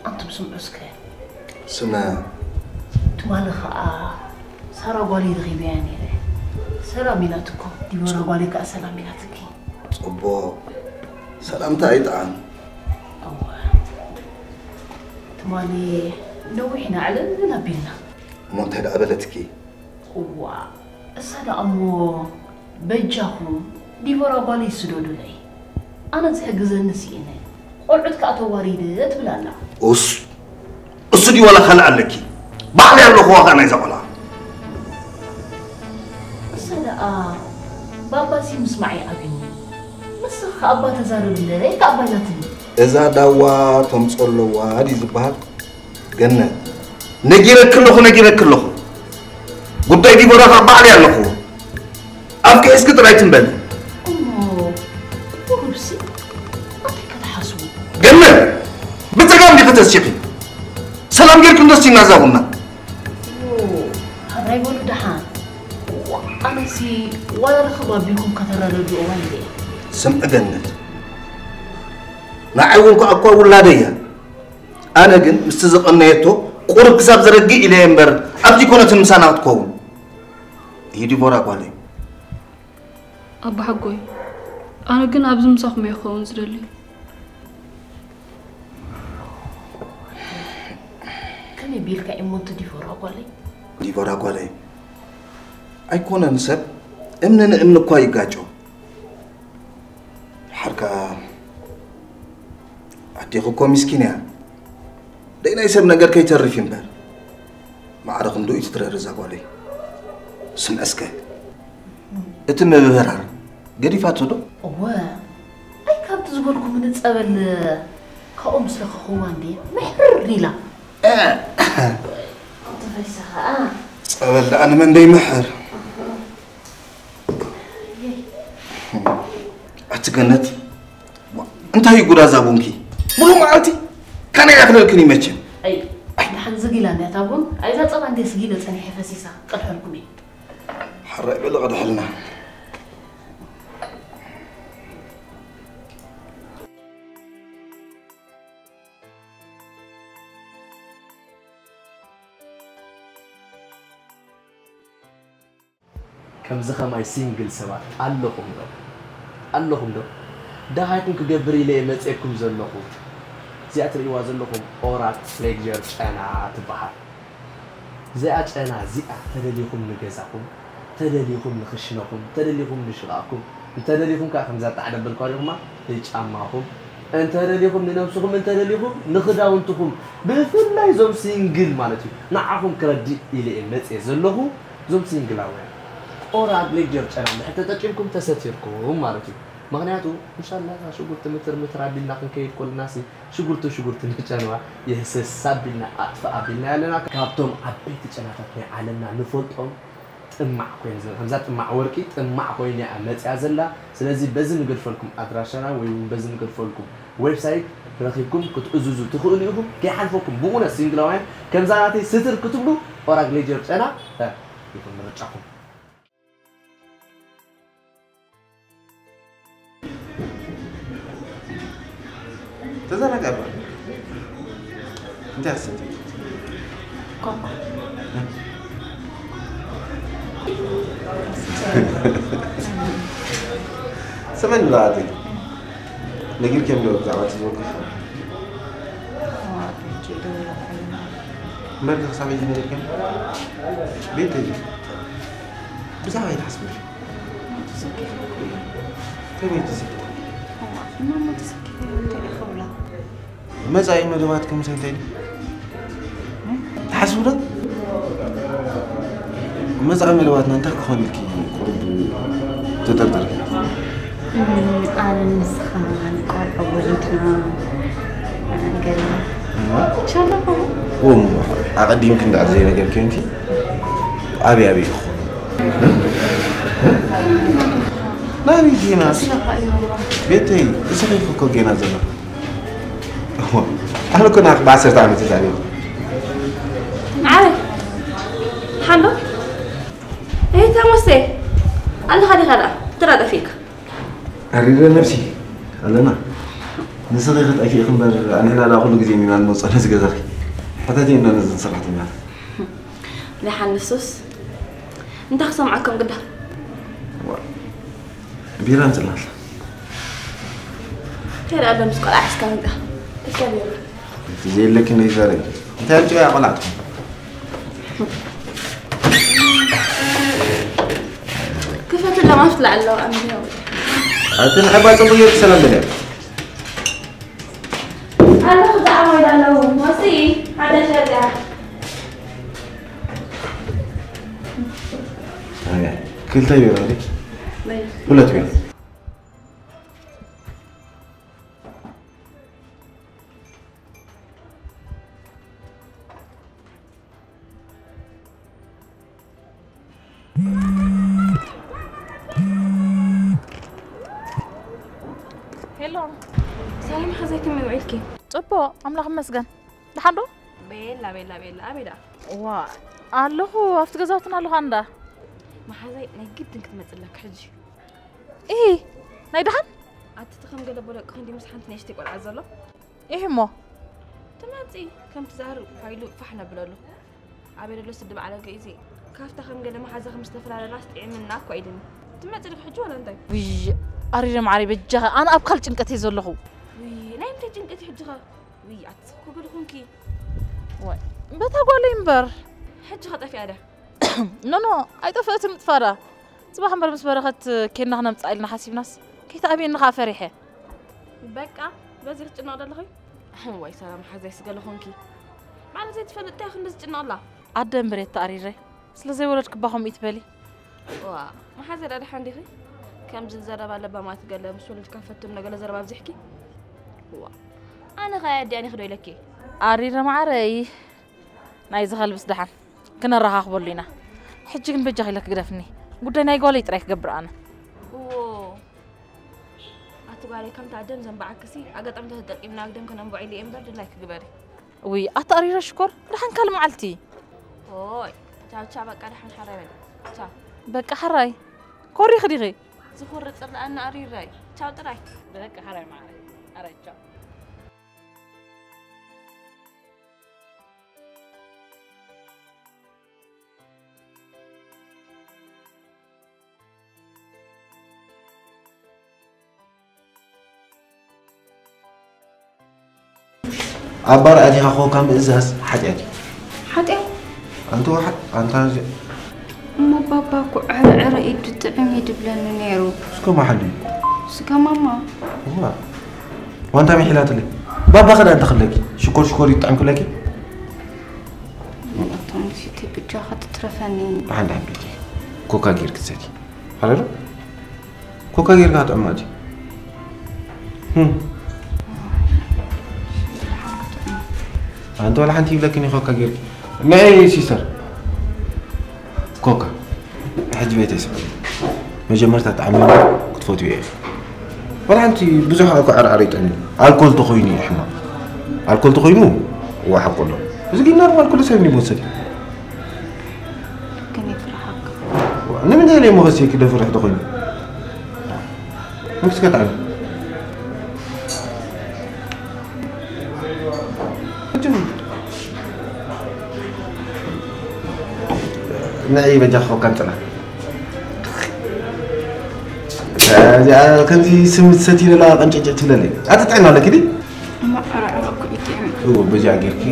ኣንቱም ስምዑ እስከ። ስምዐ። ትማሊ ኸኣ ሳራ ጓለይ ረኺበያ ነይረ። ሰላም ኢላትኩም፣ ዲቦራ ጓለይ ከኣ ሰላም ኢላትኪ። ጽቡቕ። ሰላምታ ኣይጥዓም። እወ። ትማሊ ነዊሕ ኢና ዕልል ኣቢልና። እሞ እንታይ ደኣ በለትኪ? እዋ፣ እሳ ደኣ እሞ በጃኹም ዲቦራ ጓለይ ስደዱለይ። ኣነ ዝሕግዘኒ ስኢነ፣ ቆልዑት ከኣ ተዋሪደ ትብል ኣላ። ኡስ፣ እሱ ድዩ ዋላ ካልእ ኣለኪ? ባዕለይ ኣለኹዋ ከኣ ናይዛ ቆልዓ። እሳ ደኣ ባባሲ ምስማዕ ይኣብዩኒ። ንስኺ ከኣ እባ ተዛረብለይ ከኣ እባ ኢላትኒ። እዛ ዳዋ ተምጾ ኣለዋ ድዩ ዝበሃል? ገነት፣ ነጊረኪ ኣለኹ፣ ነጊረኪ ኣለኹ። ጉዳይ ዲቦራ ከኣ ባዕለይ ኣለኹዎ። ኣፍኪ ሒዝኪ ጥራይ ትም በሊ። እሞ፣ እሞ ርብሲ፣ ኣንታይ ከተሓስቡ? ገነት፣ ብጸጋም ዲኺ ተሲኺ? ሰላም ጌርኪ እንዶ እስቲ እናዛ ቡና። ኦ፣ ሕራይ በሉ ደሓን። ዋ፣ ኣነሲ ዋላ ርኽብ ኣቢልኩም ከተረዳድእዋ ኢለ። ስምዒ ገነት፣ ንዓይ እውን ከኣ እኳ ውላደይ እያ። ኣነ ግን ምስቲ ዝቐነየቶ ቁሩብ ክሳብ ዘረግእ ኢለ እየ እምበር፣ ኣብቲ ኮነትን ምሳና ክትከውን። ይህ ዲቦራ ጓለይ። ኣባሓጎይ፣ ኣነ ግን ኣብዚ ምሳኹም እየ ክኸውን ዝደሊ። ከመይ ቢልካ እሞ እቲ ዲቦራ ጓለይ? ዲቦራ ጓለይ፣ ኣይኮነን ሰብ እምኒ ንእምኒ እኳ ይጋጮ። ሓርካ ኣዴኺ እኮ ሚስኪን እያ። ደይ ናይ ሰብ ነገር ከይተርፍ እዩ እምበር። ማዕረ ክንድኡ እዩ ትትረር እዛ ጓለይ። ስምዐ እስከ፣ እቲ ምብህራር ገዲፋቶ ዶ? እወ፣ ኣይ ካብቲ ዝበልኩ ምን ጸበል ካብኡ ምስ ለኸኽዋ እንዴ ምሕር ኢላ። እ። ኣቲ ፈይሳ ኸኣ። ጸበል ደኣ ንመን ደይ ምሕር? ኣቲ ገነት፣ እንታይ እዩ ጉዳ እዛ ቡንኪ? ሙሉእ መዓልቲ ካነ ያኽለልክን ይመችም። ኣይ፣ ኣይ፣ ደሓን ዝጊላ እንድያ እታ ቡን። ኣይ፣ እዛ ጸባ እንድየ ስጊለ ጸኒሐ ፈሲሳ፣ ቀድሐልኩም እየ። ሓራይ በሊ ቀድሐልና። ከምዚ ኸማይ ሲንግል ሰባት ኣለኹም ዶ? ኣለኹም ዶ? ደሃይኩም ክገብር ኢለ እየ መፅኤኩም ዘለኹ። እዚኣ ትርእይዋ ዘለኹም ኦራል ሌክጀር ጨና ትበሃል። እዚኣ ጨና እዚኣ ተደሊኹም ንገዛኹም፣ ተደሊኹም ንኽሽነኹም፣ ተደሊኹም ንሽቓቕኩም፣ እንተደሊኹም ከዓ ከምዛ ጣዕደበልኳ ዲኹማ ንጫማኹም፣ እንተደሊኹም ንነብስኹም፣ እንተደሊኹም ንኽዳውንትኹም፣ ብፍላይ እዞም ሲንግል ማለት እዩ። ንዓኹም ክረድእ ኢለ እየ መፅኤ ዘለኹ። እዞም ሲንግላውያን ኦራል ሌክጀር ጨና እንድሕር ተጠቂምኩም ተሰቲርኩም ማለት እዩ። ምኽንያቱ እንሻላ ሽጉርቲ ምትር ምትር ኣቢልና ክንከይድ ኮልና ሲ ሽጉርቲ ሽጉርቲ ንጨንዋ የህስስ ኣቢልና ኣጥፍ ኣቢልና ያለና ካብቶም ዓበይቲ ጨናታት ናይ ዓለምና ንፈልጦም ጥማዕ ኮይኑ ዘ- ከምዛ ጥማዕ ወርቂ ጥማዕ ኮይኑ እያ መፅያ ዘላ። ስለዚ በዚ ንገድፈልኩም ኣድራሻና ወይ እውን በዚ ንገድፈልኩም ዌብሳይት ረኺብኩም ክትእዝዙ ትኽእሉ ኢኹም። ከይሓልፈኩም ብእውነት ሲንግላውያን ከምዛ ናተይ ስትር ክትብሉ ኦራል ሌክጀር ጨና እ፣ ይኹን ምርጫኹም። ተዘናጋባ እንታይ ኣሰብ ኮኮ ሰመን ብዛዕባ ነጊርክዮም ዶ ብዛዕባ እቲ ዝወቅፍ እምበር ክሳብ ሕጂ ነጊርክዮም ቤት እዩ ብዛዕባ ይትሓስብ ከመይ ትስብ እማ ተሰኪፈ እንታይ ክብላ መጻኢ መደባትኩም እንታይ እንታይ ድዩ? ትሓስቡ ዶ? መጻኢ መደባትና እንታይ ክኾን ኢልኪ ቁሩብ ትጥርጥሪ? ኣነ ንስኻ ንቆልዑ ወሊድና ገለ ሸለኹ እሞ ኣቐዲምኪ እንዳዕ ዘይነገርኪ እንኪ ኣበይ ኣበይ ይኾኑ? ናበይ ጌና ቤተይ እስኺ እኮ ጌና ዘሎ ኣነ እኮ ናክ ብዓሰርተ ዓመት እዛ ቤት ዓረ ሓሎ እይ ተሞስተ ኣለኻ ዲኻ ደኣ ትራጠፊካ ኣሪረ ነብሲ ኣለና ንስኺ ክትጠፊእኺ እምበር ኣንሕና ደኣ ኩሉ ግዜ ኢና ንመፅኦ ነዚ ገዛኺ ሕተትየና ነዘን ሰራሕተኛታት ደሓን ንሱስ እንታይ ክሰምዓኩም ግዳ ቢራ ኣምፅእልና ኣላ ከይዳ ኣሎ ምስ ቆልዓ ሒዝካ ምምፃ እስከ ቢራ እቲ ዘየለኪ ነይዛረ እንታይ ኣምፅኡ እያ ቆልዓትኩም ክፈትሎም ኣብቲ ላዕሊ ኣለዋ ኣንቢያ ኣቲ ንሕባ ፅቡቅ ጌርኪ ሰላም በልያ ኣለኹ ዛዕባ ኣለዉ መሲ ሓደ ሸርጋ ክልተ ቢራ ድዩ? ሁለት ቢራ ሄሎ ሰላም ሓዘይ ከመይ ውዒልኪ? ጽቡቕ ኣምላኽ ይመስገን። ደሓን ዶ? ቤላ ቤላ ቤላ ኣበይ ደኣ? ዋ ኣለኹ ኣብቲ ገዛውትና ኣለኹ ኣንዳ። መሓዛይ ናይ ግድን ክትመጽእ ኣለኪ ሕጂ። ኢ ናይ ደሓን? ኣቲ እቲ ከም ገለ ቦለቂ ክንዲ ምስ ሓንቲ ንእሽተይ ቆልዓ ዘሎ? ኢሂ እሞ ትመጺ ከምቲ ዛህር ፋይሉ ፋሕ ነብለሉ። ኣበይ ደሎ ስዲ በዓል ኣገ እዚ ካብታ ከም ገለ መሓዛኺ ምስ ተፈላለና ኣስጢዕምና እኳ ኢልኒ። ትመጺ ዲኺ ሕጂ ዋላ እንታይ? ውይ ኣሪረ ማዓረይ በጃኺ ኣነ ኣብ ካል ጭንቀት እየ ዘለኹ። ውይ ናይ ምንታይ ጭንቀት እዩ ሕጂ ኸ? ውይ ኣቲ እኮ ገለ ኾንኪ። ዋይ በታ ጓለይ እምበር። ሕጂ ኸ ጠፊኣ ድያ? ኖኖ ኣይጠፈእትን ምጥፋዳ። ጽባሕ እምበር ምስ በረኸት ኬድና ክነምጽኣ ኢልና ሓሲብናስ ከይትኣብየኒ ከኣ ፈሪሐ። በቃ በዚ ክትጭነቕ ደለኺ? እዋይ ሰላም ሓዛይ ስገለ ኾንኪ። ማለት ዘይትፈልጥ እንታይ ክንዲ ዝጭነቕላ? ኣደ እምበር እየ ተኣሪረ። ስለ ዘይወለድክባ ከምኡ ይትበሊ። ዋ መሓዘይ ደኣ ደሓን ዲኺ? ከምዚ ዘረባ ለባማት ገለ ምስ ወለድካ ፈትም ነገለ ዘረባ ኣብዚሕኪ? ዋ ኣነ ኸኣ ኣዲኣኒ ክዶ ኢለኪ? ኣሪረ ማዓረይ። ናይዚ ከልብስ ደሓን ክነረኻኽበሉ ኢና። ሕጂ ግን በጃኺ ኢለኪ ግደፍኒ። ጉዳይ ናይ ጓለይ ጥራይ ክገብር ኣነ። እዎ ኣቲ ጓለይ ከምታ ኣደም ዘንባዓክሲ ኣጋጣሚታት ተጠቂምና ኣግደም ከነንብዖ ኢለ እየ እምበር ድላይኪ ግበሪ። ውይ ኣታ ኣሪረ ሽኮር ደሓን ካልእ መዓልቲ። ኦይ ቻው ቻው በቃ ደሓን ሓራይ በሊ። ቻው። በቃ ሓራይ ኮሪኺ ዲኺ? ዝኹሪ ጽላኣና ኣሪረይ። ቻው ጥራይ። በቃ ሓራይ መዓረይ። ሓራይ ቻው። ኣብ ባር ኣቲኻ ኮካ ምእዛዝ ሓጢኣት እዩ። ሓጢኣት? ኣንተ ወሓ-፣ ኣንታ እዚ እሞ ባባ እኮ ዕረ ዕረ ኢዱ ጥዕም እዩ ድብለኒ ነይሩ። እስከ መሓሉ እዩ። ስጋ ማማ። እዋ። ዋንታ ሚሒላትለይ። ባባ ኸዳ እንተኽለኪ፣ ሽኮር ሽኮር ይጥዕም ክለኪ? ኣቶም ሲቲ ብጃኻ ትትረፈኒ። ብሓንዳ ሓቢቲ። ኮካ ጌርክ ትሰቲ። ሓለሉ? ኮካ ጌርካ ጥዕማ እቲ። ህም። ኣንተ ዋላ ሓንቲ ይብለክን ኮካ ጌርክ። ናይ ሲስተር። ኮካ። ሕጂ ቤተይ ስምዒ። መጀመርታ ጣዕሚ ክትፈትዩ እየ። ዋላ ሓንቲ ብዙሕ እኮ ዓርዓር ይጥዕም እዩ። ኣልኮል ተኾይኑ እዩ ሕማቕ። ኣልኮል ተኾይኑ እዋ ሓቆሎ። እዚ ግን ኖርማል ኩሉ ሰብ ይወሰድ። ግን ይፍርሃካ። ንምንታይ ለይ ሞኸስ ክደፍርሕ ተኾይኑ? ንክስከት ዓለም። ንዒ በጃኻ ኮካ ንጥላ። እዚኣ ከምዚ ስም ትሰቲ ለላ ቀንጨጨ ትብለለይ። ኣትጥዕና ኣለኪ ዲ? እሞ ዕረዕረ እኮ እዩ ጥዑም። እዎ በዚኣ ጌርኪ።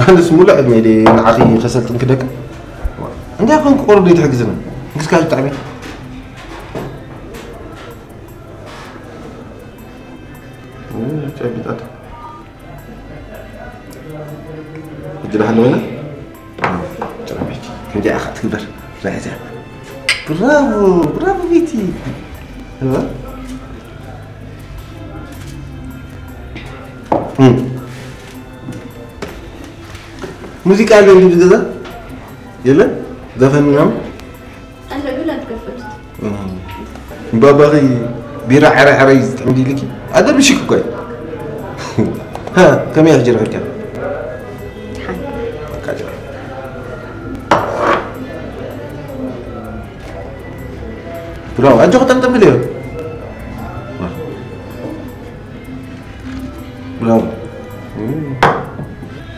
ኣነስ ሙሉእ ዕድመ ዲ ንዓኺ ከሰልጥን ክደቅም። እንታይ ኮንኩ ቆርዶ ይትሕግዝና። ንክስካ ብጣዕሚ ጨቢጣት። ሕጂ ደሓን ዶ ኮይና? ጨረመች። ከምዚኣ ኢኻ ትግበር። ራእዚኣ። ብራቮ፣ ብራቮ ቤቲ። እዋ። እም። ሙዚቃ ኣሎ እንዲ ገዛ? የለን? ዘፈን ምናምን? ኣለ ግን ኣትከፈቱት። ባባኺ ቢራ ዕረ ዕረ እዩ ዝጥዕም ዲልኪ? ኣገርምሽክ እኮ እዩ። ሃ፣ ከመይ ሕጂ ረኺብካ? ደሓን። በቃ ጭራ። ብራው፣ ኣጆኺ ጠምጠም ብለዮ። ብራው።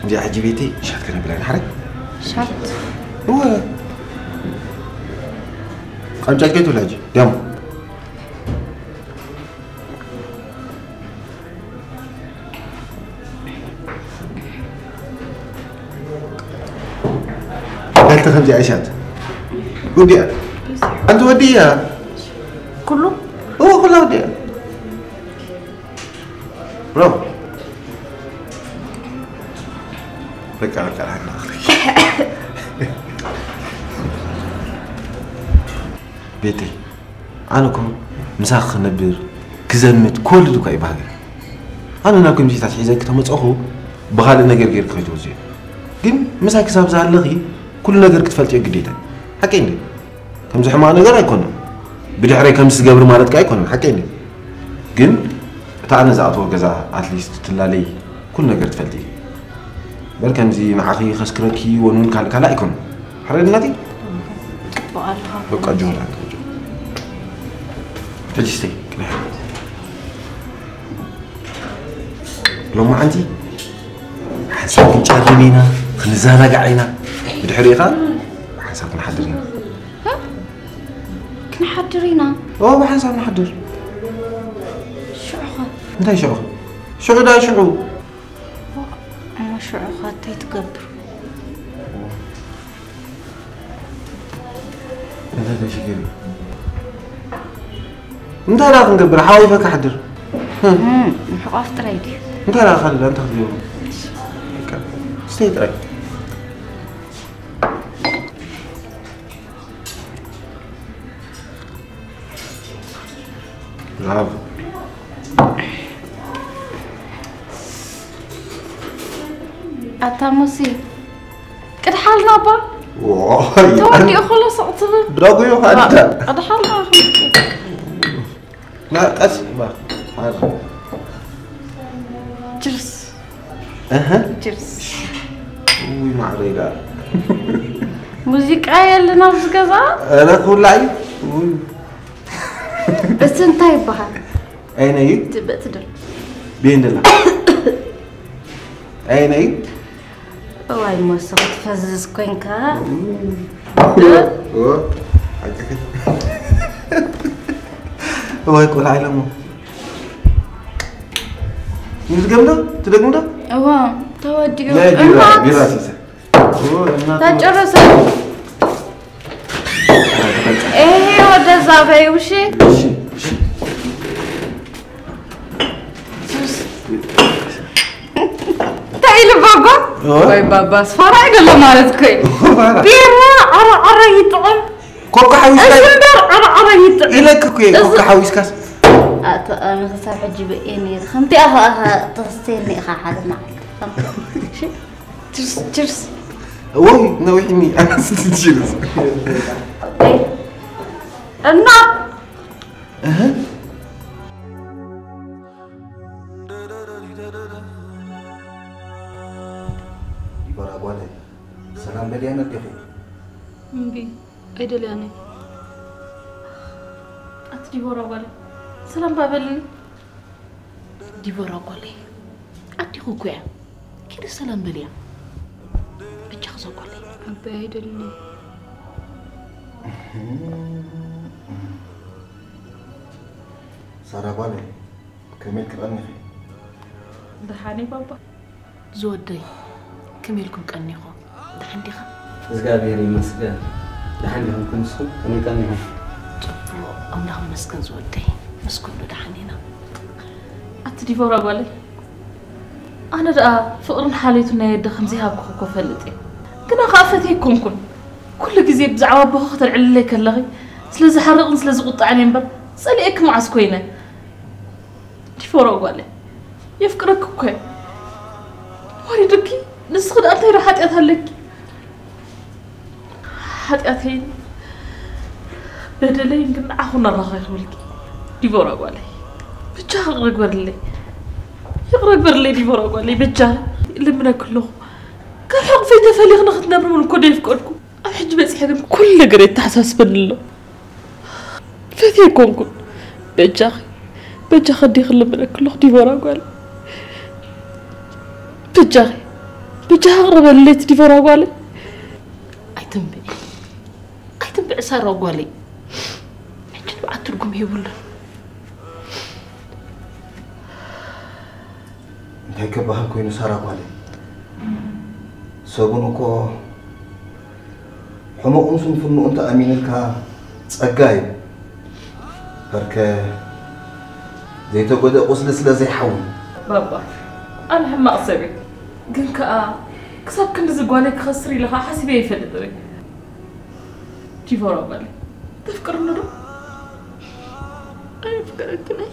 እዚኣ ሕጂ ቤቲ ሻት ከነብላ ንሓረግ። ሻት? እወ። ቃንጫ ኬት ብላ ሕጂ። ዳሞ። ክልተ ከምዚኣ ሻት። ወዲኣ። ኣንቲ ወዲያ። ኩሉ? እወ፣ ኩላ ወዲኣ። ብሮ። በቃ፣ በቃ፣ ደሓን ንኣኽለኪ። ቤተይ፣ ኣነ እኮ ምሳኺ ክነብር፣ ክዘምት፣ ክወልድ እኳ ይበሃገ። ኣነ ናብ ከምዚታት ሒዘኪ ተመጸኹ፣ ብኻልእ ነገር ገይርኪ ከይትወጽዮ። ግን ምሳይ ክሳብ ዝሃለኺ፣ ኩሉ ነገር ክትፈልጥዮ ግዴታ። ሓቀይ እንዴ? ከምዚ ሕማቕ ነገር ኣይኮነን። ብድሕረይ ከምዚ ትገብሪ ማለት ከኣ ኣይኮነን፣ ሓቀይ እንድዩ። ግን እታ ኣነ ዝኣትዎ ገዛ ኣትሊስት ትላለይ ኩሉ ነገር ትፈልጢ። እምበር ከምዚ ንዓኺ ከስክረኪ ወንውን ካልእ ካልእ ኣይኮነን። ሕረድናቲ? ጽቡቕ ኣለኻ። በቃ ጆን፣ ኣንተ ጆን። ሕጂ ስተይ፣ ቅድሚ ሎማዓንቲ ሓንሳብ ክንጨርም ኢና፣ ክንዘናጋዕ ኢና። ብድሕሪኡ ኸኣ ሓንሳብ ክንሓድር ኢና። ክንሓድር ኢና። ኦ፣ ብሓንሳብ ንሓድር። ሽዑ ኸ? እንታይ ሽዑ ኸ? ሽዑ ዳ ሽዑ። እሞ ሽዑ ኸ እንታይ ትገብር? እንታይ ተሽገሪ? እንታይ ዳ ክንገብር? ሓዋዊፈካ ሓድር። እም፣ ምሕቋፍ ጥራይ ድዩ? እንታይ ዳ ካልእ እንታይ ክትገብሩ? በቃ፣ ስተይ ጥራይ። ብራቮ። ኣታ ሙሲ፣ ቅድሓልና እባ። ዋይ፣ ተወዲኡ ከሎ ስቕ ትብል። ድራጎዮ ኸኣ ኣንታ። ቅድሓልና። ና፣ ቀስ፣ ባ፣ ሓራ። ችርስ። እህ። ችርስ። ውይ፣ ማዕረይ ዳ። ሙዚቃ የለን ኣብዚ ገዛ። ኧረ፣ ክውላዕ እዩ። ውይ። እዚ እንታይ ይበሃል? ኣይነይ? ትበትድር። ቤንደላ። ኣይነይ? እዋይ፣ ሞሶ ክትፈዝዝ ኮንካ። ኦ፣ ሓቅኺ። እዋይ፣ ቆልዓ ኢሎሞ። ትደግምዶ? ትደግምዶ? እዋ፣ ተወዲኡ። ናይ ቢራ፣ እናት። ቢራ ሲሰ። እዎ፣ እናት። ተጨረሰ። ይሄ ወደዛ በይው፣ እሺ? እሺ፣ እሺ። እንታይ ኢሉ ባባ? እዎ። ወይ ባባ፣ ስፋራ ኣይደለ ማለት እኮ እዩ። ፋራ። ቢራ፣ ኧረ፣ ኧረ ይጥዕም። ኮካ ሓዊስካ እሱ እምበር፣ ኧረ፣ ኧረ ይጥዕም። ኢለክ እኮ እየ፣ እዚ ኮካ ሓዊስካስ። ኣቶ፣ ኣነ ክሳብ ሕጂ ብእየ ነይረ። ከምቲ ኣኻ፣ ኣኻ ተስተየኒ ኢኻ ሓደ መዓልቲ። እሺ? ችርስ፣ ችርስ። ወይ፣ ነዊሕኒ። ችርስ። ኦኬ። እና እህ። ዲቦራ ጓለይ፣ ሰላም በልያ ነዲኺ? እምቢ፣ ኣይደልያን እየ። ኣቲ ዲቦራ ጓለይ፣ ሰላም ባበልኒ። ዲቦራ ጓለይ፣ ኣዴኹ እኮ እያ። ኪዲ ሰላም በልያ። ብቻ ክዛ ጓለይ። ኣባይ ኣይደልን እየ። ሳራ ጓለይ፣ ከመይ ኢልኪ ቀኒኺ? ደሓን እየ ባባ። ዝወደይ፣ ከመይ ኢልኩም ቀኒኹም? ደሓን ዲኻ? እግዚኣብሔር ይመስገን። ደሓን ዲኹም ንስኹም? ከመይ ቀኒኹም? ጽቡቕ፣ ኣምላኽ ይመስገን ዝወደይ። ምስ ኩሉ ደሓን ኢና። ኣቲ ዲቦራ ጓለይ፣ ኣነ ደኣ ፍቕርን ሓልዮትን ናይ ኣደ ከም ዘይሃብኩኺ እኮ እፈልጥ እየ። ግና ከኣ ፈትየ ኣይኮንኩን። ኩሉ ግዜ ብዛዕባ ኣቦኺ ከተልዕልለይ ከለኺ፣ ስለ ዝሓርቕን ስለ ዝቑጣዕን እየ እምበር፣ ጸሊኤኪ መዓስ ኮይነ? ዲቦራ ጓለይ፣ የፍቅረኪ እኮ እየ። ወሪዱኪ፣ ንስኺ ደኣ እንታይ ዶ ሓጢኣት ኣለኪ? ሓጢኣተይን በደለይን ግን ንዓኹ ነራኺ ክብልኪ። ዲቦራ ጓለይ፣ ብቻ ይቕረ ግበርለይ። ይቕረ ግበርለይ ዲቦራ ጓለይ፣ በጃኺ። እልምነኪ ኣለኹ። ካብ ሕቑፈይ ተፈሊኺ ንኽትነብሪ እውን እኮ ዶ የፍቀድኩ። ኣብ ሕጂ በጺሐ ግን ኩሉ ነገር የተሓሳስበኒ ኣሎ። ፈትየ ኣይኮንኩን። በጃኺ፣ በጃኺ ኣዴኺ እልምነኪ ኣለኹ ዲቦራ ጓለይ። በጃኺ፣ በጃኺ ይቕረ በልለይ እቲ ዲቦራ ጓለይ። ኣይትንብዒ፣ ኣይትንብዒ ሳራ ጓለይ። ሕጂ ንብዓት ትርጉም የብሉን። እንታይ ከባሃል ኮይኑ ሳራ ጓለይ? ሰብ እውን እኮ ሕመቑን ስንፍንኡን ተኣሚንልካ ጸጋ እዩ። በርከ ዘይተጎድአ ቁስሊ ስለ ዘይሓዊ። ባባ፣ ኣነ ሕማቕ ሰብ እየ። ግን ከኣ ክሳብ ክንድዚ ጓለይ ክኸስር ኢለ ከኣ ሓሲበ ኣይፈልጥን እየ። ዲቦራ ጓለይ፣ ተፍቅርኒ ዶ? ኣየፍቅረክን እየ።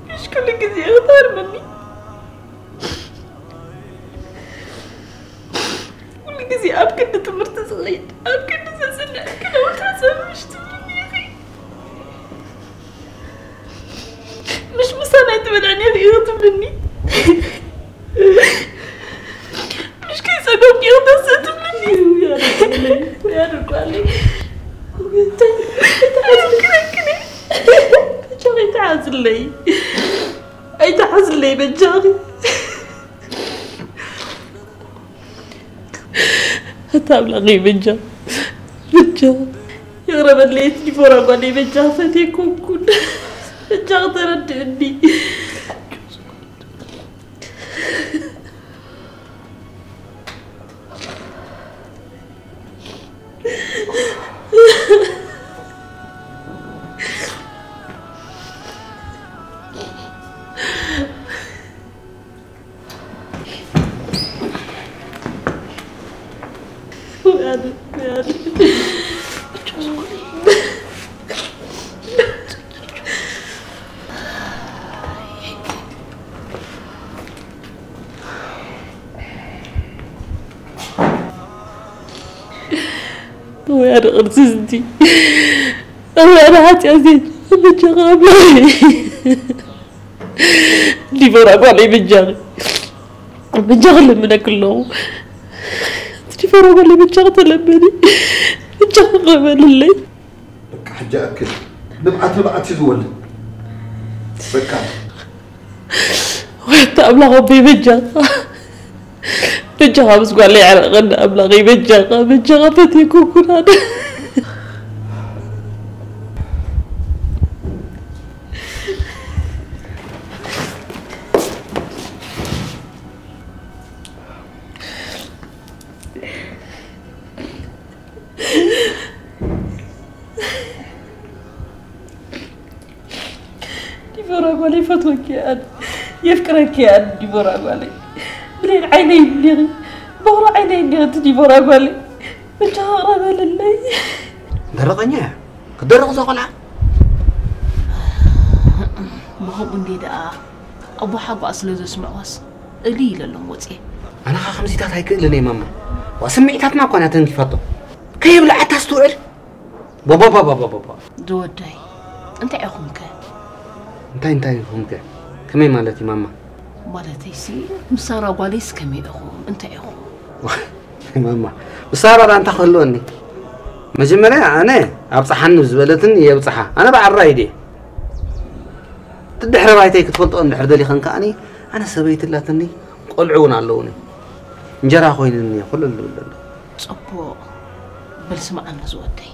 ምሽ ኩሉ ግዜ ክትሃርመኒ? ኩሉ ግዜ ኣብ ክንዲ ትምህርቲ ዝኸይድ፣ ኣብ ክንዲ ዘጽንዕ፣ ክነውታ ሰብ ምሽ ትብልኒ ኢኺ። ምሽ ምሳና ኣይትበልዕን ኢኺ ትብልኒ። ምሽ ከይጸገብኩ ኢኺ ተስእ ትብልኒ። ያድርጓለይ። እንታይ፣ እንታይ ሓዝልክለክኒ? በጃኺ ኣይትሓዝለይ። ኣይትሓዝለይ በጃኺ። ኣታ ኣምላኸይ በጃ፣ በጃ። ይቕረ በለይ እቲ ዲቦራ ጓለይ በጃ፣ ፈትየ ኣይኮንኩን። በጃ ተረድእኒ። ወይ ኣነ ቅርሲ ዝንቲ፣ ወይ ኣነ ሓጢኣት፣ በጃኻ ኣምላኸይ። ዲቦራ ጓለይ በጃኺ፣ በጃኺ ልምነኪ ኣለኹ። ዲቦራ ጓለይ በጃኺ ተለመኒ፣ በጃኺ ቅበልለይ። በቃ ሕጂ ኣክል ንብዓት ንብዓት እዩ ዝወልድ። በቃ። ወይ ኣታ ኣምላኽ ኣቦይ በጃኻ፣ በጃ በጃኻ ምስ ጓለይ ዕረቐኒ ኣምላኸይ፣ በጃኻ፣ በጃኻ ፈትየኩም ኩናን። ዲቦራ ጓለይ፣ ይፈትወኪ እየ ኣነ፣ የፍቅረኪ እየ ኣነ ዲቦራ ጓለይ። ብሌን ዓይነይ እንዲኺ፣ በኹሪ ዓይነይ እንዲኺ እቲ ዲቦራ ጓለይ። በጃኻ ቅረበለለይ። ደረቐኛ እያ። ክደረቕ እዛ ቆልዓ። ብኸምኡ እንዴ ደኣ ኣቦ ሓጓኣ ስለ ዘስምዕዋስ እልይ ኢለ ኣሎም ወፅየ። ኣነ ኸዓ ከምዚታት ኣይክእልን እየ ማማ። ዋ ስምዒታትና እኳ ኢና ተንኪፋቶ። ከየብልዓታ ኣስትውዕል። ቦቦቦቦቦቦ። ዝወደይ፣ እንታይ ኢኹምከ? እንታይ እንታይ ኢኹምከ? ከመይ ማለት እዩ ማማ? ማለተይሲ፣ ምስ ሳራ ጓለይስ ከመይ ኢኹም? እንታይ ኢኹም? ማማ፣ ምስ ሳራ ደኣ እንታይ ክህልወኒ? መጀመርያ ኣነ ኣብጽሓኒ ዝበለትኒ የብጽሓ። ኣነ ብዓራይ ድየ። እቲ ድሕረ ባይተይ ክትፈልጦ እንድሕር ደሊኸን ከኣኒ፣ ኣነ ሰበይቲ ኣላትኒ፣ ቆልዑ እውን ኣለውኒ። እንጀራ ኮይኑኒ እየ ኩሉ ዝብል ዘሎ። ጽቡቕ። በል ስምዓኒ ዝወደይ።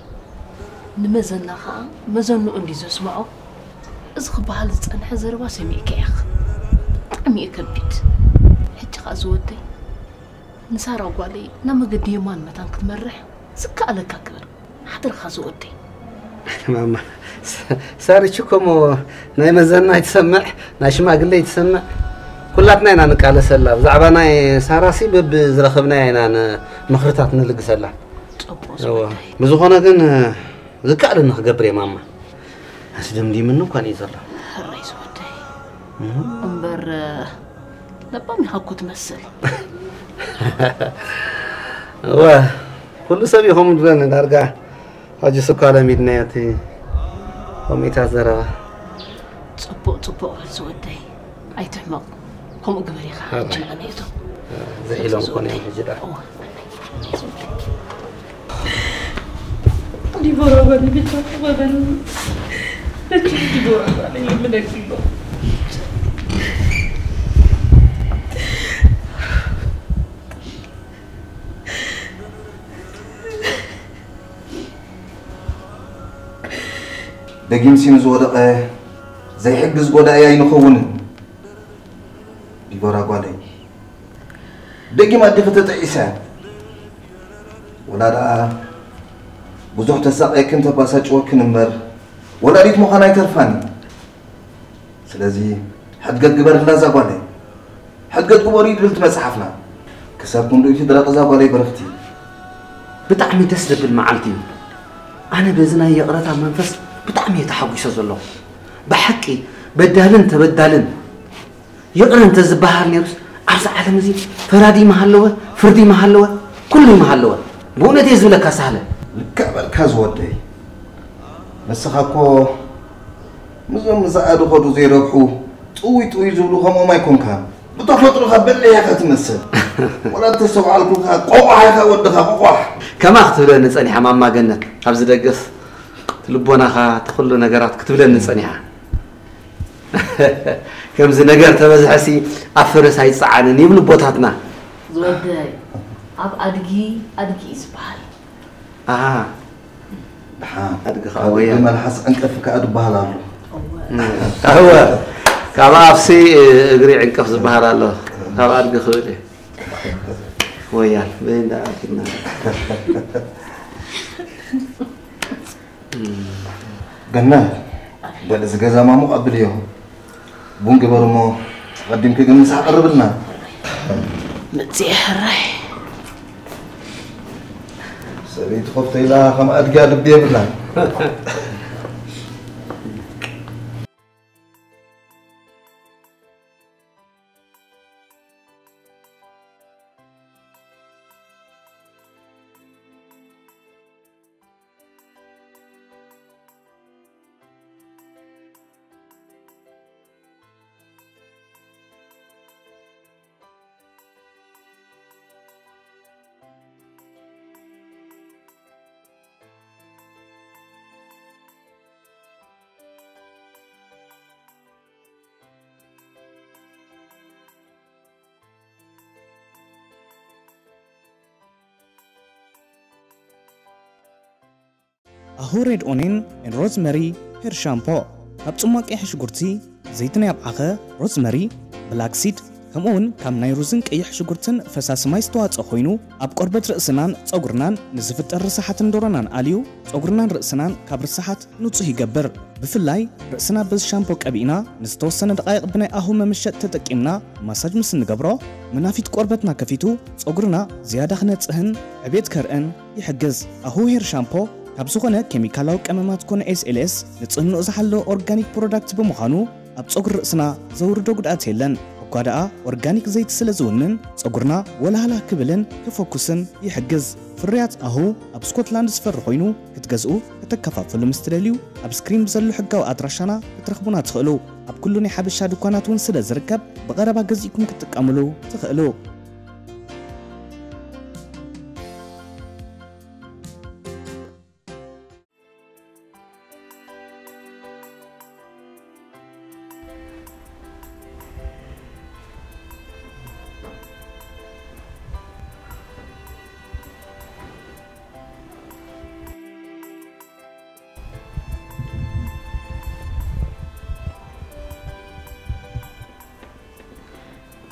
ንመዘና ኸኣ መዘንኡ እንድዩ ዘስምዖ። እዚ ክበሃል ዝጸንሐ ዘረባ ሰሚዕካ ኢኻ። ብጣዕሚ እዩ ከቢድ። ሕጂ ኸኣ ዝወደይ፣ ንሳራ ጓለይ ናብ መገዲ የማን መታን ክትመርሕ ዝከኣለካ ግበር። ሓደራኻ ዝወደይ። ማማ፣ ሳ-፣ ሳርች እኮ እሞ ናይ መዘና ኣይትሰምዕ፣ ናይ ሽማግለ ኣይትሰምዕ። ኩላትና ኢና ንቃለሰላ። ብዛዕባ ናይ ሳራሲ በብዝረኸብናዮ ኢና ን-፣ ምኽርታት ንልግሰላ። ጽቡቕ እወ። ዝወደይ። ብዝኾነ ግን፣ ዝከኣለኒ ክገብር እየ ማማ። ኣስደምዲምኒ እኳ እዩ ዘሎ። ሕራይ ዝወደይ። እም። እምበር፣ ለባም ኢኻ እኮ ትመስል። እወ፣ ኩሉ ሰብ እዩ ከምኡ ዝብለኒ ዳርጋ። ሕጂስ እኳ ለሚድናዮ እቲ ከምኡታት ዘረባ። ጽቡቕ፣ ጽቡቕ በል ዝወደይ። ኣይትሕመቕ። ከምኡ ግበር ኢኻ። ኣባይ። ሕጂ ንዓና እቶም። ዝሒሎም ኮነ እዮም ሕጂ ደኣ። እወ። ዲቦራ ጓለይ፣ ብቻ ተቐበል። ብቻ ዲቦራ ጓለይ፣ ይለምነኪ ኣሎ። ደጊምሲ ንዝወደቐ ዘይሕግዝ ጎዳኢ ኣይንኸውንን። ዲቦራ ጓለይ፣ ደጊም ኣዴኺ ተጠዒሰ። ወላ ደኣ ብዙሕ ተሳቐየክን ተባሳጭወክን እምበር፣ ወላዲት ምዃን ኣይተርፋን እዩ። ስለዚ፣ ሕድገት ግበርላ እዛ ጓለይ። ሕድገት ግበሩ እዩ ትብል እቲ መጽሓፍና። ክሳብ ክንድኡ እቲ ደረቕ እዛ ጓለይ በረኽቲ። ብጣዕሚ ደስ ዘብል መዓልቲ እዩ። ኣነ በዚ ናይ ይቕረታ መንፈስ ብጣዕሚ እየ ተሓጒሰ ዘለኹ። ብሓቂ፣ በዳልን ተበዳልን ይቕረ እንተዝበሃል ነይሩስ፣ ኣብዚ ዓለም እዚ ፈራዲ ምሃለወ፣ ፍርዲ ምሃለወ፣ ኩሉ ምሃለወ። ብእውነት እየ ዝብለካ ሳህለ። ልክዕ በልካ ዝወደይ። ንስኻ እኮ ምስዞም ምስ ዝኣዱ ኸዱ ዘይረብሑ ጥውይ ጥውይ ዝብሉ ከምኦም ኣይኮንካን። ብተፈጥሮኻ በሊሕ ኢኻ ትመስል። ወላ እንተስተውዓልኩልካ ቆቋሕ ኢኻ ወድኻ፣ ቆቋሕ። ከማ ክትብለኒ ጸኒሓ ማማ ገነት። ኣብዚ ደገስ እቲ ልቦናኻ፣ እቲ ኩሉ ነገራት ክትብለኒ ጸኒሓ። ከምዚ ነገር ተበዝሐሲ ኣብ ፈረስ ኣይጸዓንን ይብሉ ኣቦታትና። ዝወደይ፣ ኣብ ኣድጊ ኣድጊ እዩ ዝበሃል። ኣሃ። ደሓን። ኣድጊ ከዓ ኣወያ። ወዲ መልሓስ ዕንቀፊ ከዓ ዝበሃል ኣሎ። እወ። እወ። ካብ ኣፍሲ እግሪ ዕንቀፍ ዝበሃል ኣሎ። ካብ ኣድጊ ክብል እዩ። ወያል፣ በይ እንዳ ኣኪልና። ገነት፣ በል እዚ ገዛ ማሙቕ ኣብልዮ። ቡን ግበር እሞ፣ ኣቐዲምኪ ግን ምሳሕ ቀርብልና። መጽየ ሕራይ። ሰበይቲ ኮፍ ተኢላ ከም ኣድጊ ልቢ የብላን። ኣሁ ሬድ ኦኔን ኤን ሮዝመሪ ሄር ሻምፖ። ካብ ጽሟቕ ቀይሕ ሽጉርቲ፣ ዘይቲ ናይ ኣብዓኸ፣ ሮዝመሪ፣ ብላክ ሲድ፣ ከምኡውን ካብ ናይ ሩዝን ቀይሕ ሽጉርትን ፈሳሲ ማይ ዝተዋጽኦ ኮይኑ፣ ኣብ ቆርበት ርእስናን ጸጉርናን ንዝፍጠር ርሳሓትን ዶሮናን ኣልዩ፣ ጸጉርናን ርእስናን ካብ ርሳሓት ንጹህ ይገብር። ብፍላይ ርእስና በዚ ሻምፖ ቀቢእና ንዝተወሰነ ደቓይቕ ብናይ ኣሁ መመሸጥ ተጠቂምና ማሳጅ ምስ እንገብሮ፣ መናፊት ቆርበትና ከፊቱ ጸጉርና ዝያዳ ክነጽህን ዕቤት ከርእን ይሕግዝ። ኣሁ ሄር ሻምፖ ካብ ዝኾነ ኬሚካላዊ ቀመማት ኮነ ኤስ ኤል ኤስ ንጽህንኡ ዝሓለወ ኦርጋኒክ ፕሮዳክት ብምዃኑ ኣብ ጸጉሪ ርእስና ዘውርዶ ጉድኣት የለን። እኳ ደኣ ኦርጋኒክ ዘይቲ ስለ ዝውንን ጸጉርና ወላህላ ክብልን ክፈኩስን ይሕግዝ። ፍርያት ኣሁ ኣብ ስኮትላንድ ዝፈሪ ኮይኑ ክትገዝኡ ከተከፋፍሉ ምስ ትደልዩ ኣብ ስክሪን ብዘሎ ሕጋዊ ኣድራሻና ክትረኽቡና ትኽእሉ። ኣብ ኩሉ ናይ ሓበሻ ድኳናት እውን ስለ ዝርከብ ብቐረባ ገዚእኩም ክትጥቀምሉ ትኽእሉ።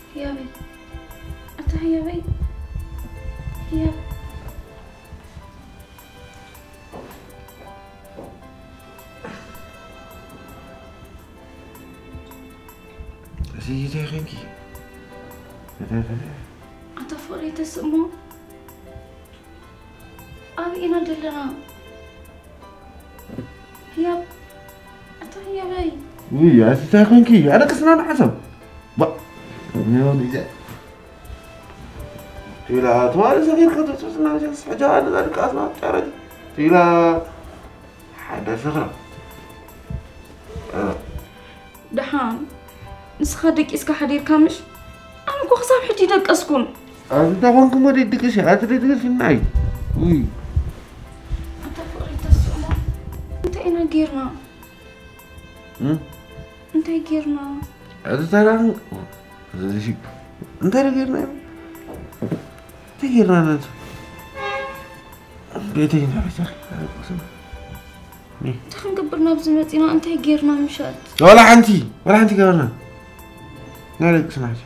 ህያበይ፣ ኣታ ህያበይ፣ ህያብ። እዚ እንታይ ኮንኪ? ኣታ ፍቕረይ ተስእሞ፣ ኣበይ ኢና ዘለና? ህያብ፣ ኣታ ህያበይ። ውይ፣ ኣቲ እንታይ ኮንኪ? ኣለቅስና ንዓሰብ። ባ፣ ኒዮን ይዘ። ትብላ፣ ትማሊ ሰኺርካ ተጽብጽና፣ ሕጃ ነዛ ድቃስና ጫረጅ። ትብላ፣ ሓደ ሰኽራ። እ። ደሓን፣ ንስኻ ደቂስካ ሓዲርካ ምሽ? ኣነ እኮ ክሳብ ሕጂ ደቀስኩን። ኣቲ እንታይ ኮንኪ እሞ ደይድቅሲ? ኣቲ ደይድቅሲ ናይ። ውይ። ኣታ ፍቕሪ ተስእሞ፣ እንታይ ኢና ጌርና? እ? እንታይ ጌርና? ኣቲ ታራን፣ እዚ፣ እንታይ ጌርና? እንታይ ጌርና ነቲ? ቤተይ እንታይ ቤተይ? እንታይ ክንገብር ናብዚ መጺና? እንታይ ጌርና ምሸት? ዋላ ሓንቲ፣ ዋላ ሓንቲ ገበርና። ናይ ደቂ ስማዕሲ።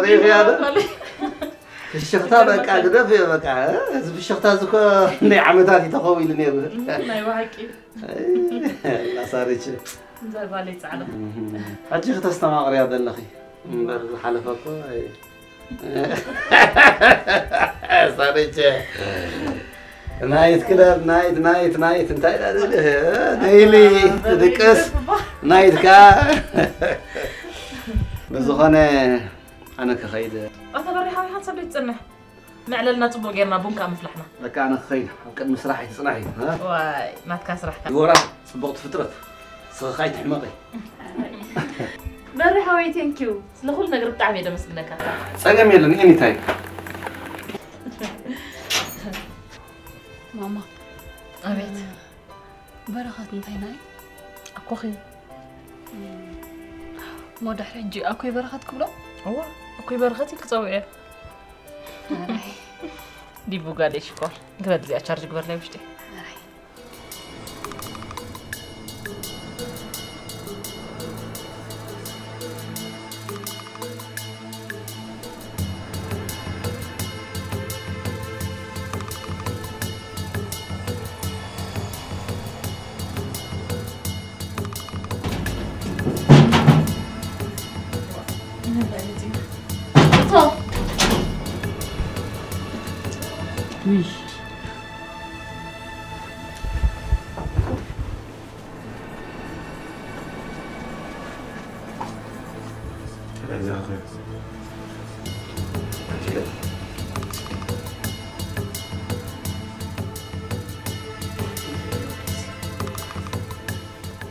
ሪፍ ያለ ፍሽኽታ በቃ ግደፍ፣ በቃ እዚ ፍሽኽታ እዚ እኮ ናይ ዓመታት እዩ ተኸዊሉ ነይሩ። ናይ ብሓቂ። ኣይ፣ ላሳሪች። እንዛ ጓለይ ጻዕዳ። ሕጂ ክተስተማቕርያ ዘለኺ እምበር ዝሓለፈ እኮ፣ ኣይ። ሳሪች። ናይት ክለብ፣ ናይት፣ ናይት፣ ናይት፣ እንታይ ደኣ ዝብል? ደይሊ፣ ትድቅስ፣ ናይት ከኣ። ብዝኾነ፣ ኣነ ክኸይድ። ኣታ በሪኻ፣ ሓንሳብ ዘይትጸንሕ። መዕለልና ጽቡቕ ጌርና ቡን ከኣ ምፍላሕና። በቃ ኣነ ክኸይድ፣ ኣብ ቅድሚ ስራሕ ኣይትጽናሒ፣ እ? ዋይ፣ ናትካ ስራሕ ከኣ። ዲቦራ፣ ጽቡቕቲ ፍጥረት፣ ስኽኻ ኣይትሕመቒ። በሪ ሓወይ፣ ቴንኪዩ። ስለ ኩሉ ነገር ብጣዕሚ እየ ደመስግነካ። ጸገም የለን፣ ኤኒታይም። ማማ። ኣቤት። በረኸት እንታይ ናይ? ኣኮኺ። እሞ ድሕሪ ሕጂ ኣኮይ በረኸት ክብሎ? እዋ፣ ኣኮይ በረኸት ኢልኪ ጸውዕዮ። ኣራይ። ዲቡ ጋለይ ሽኮር። ግበር እዚኣ ቻርጅ ግበር ናይ ውሽጢ። ኣራይ።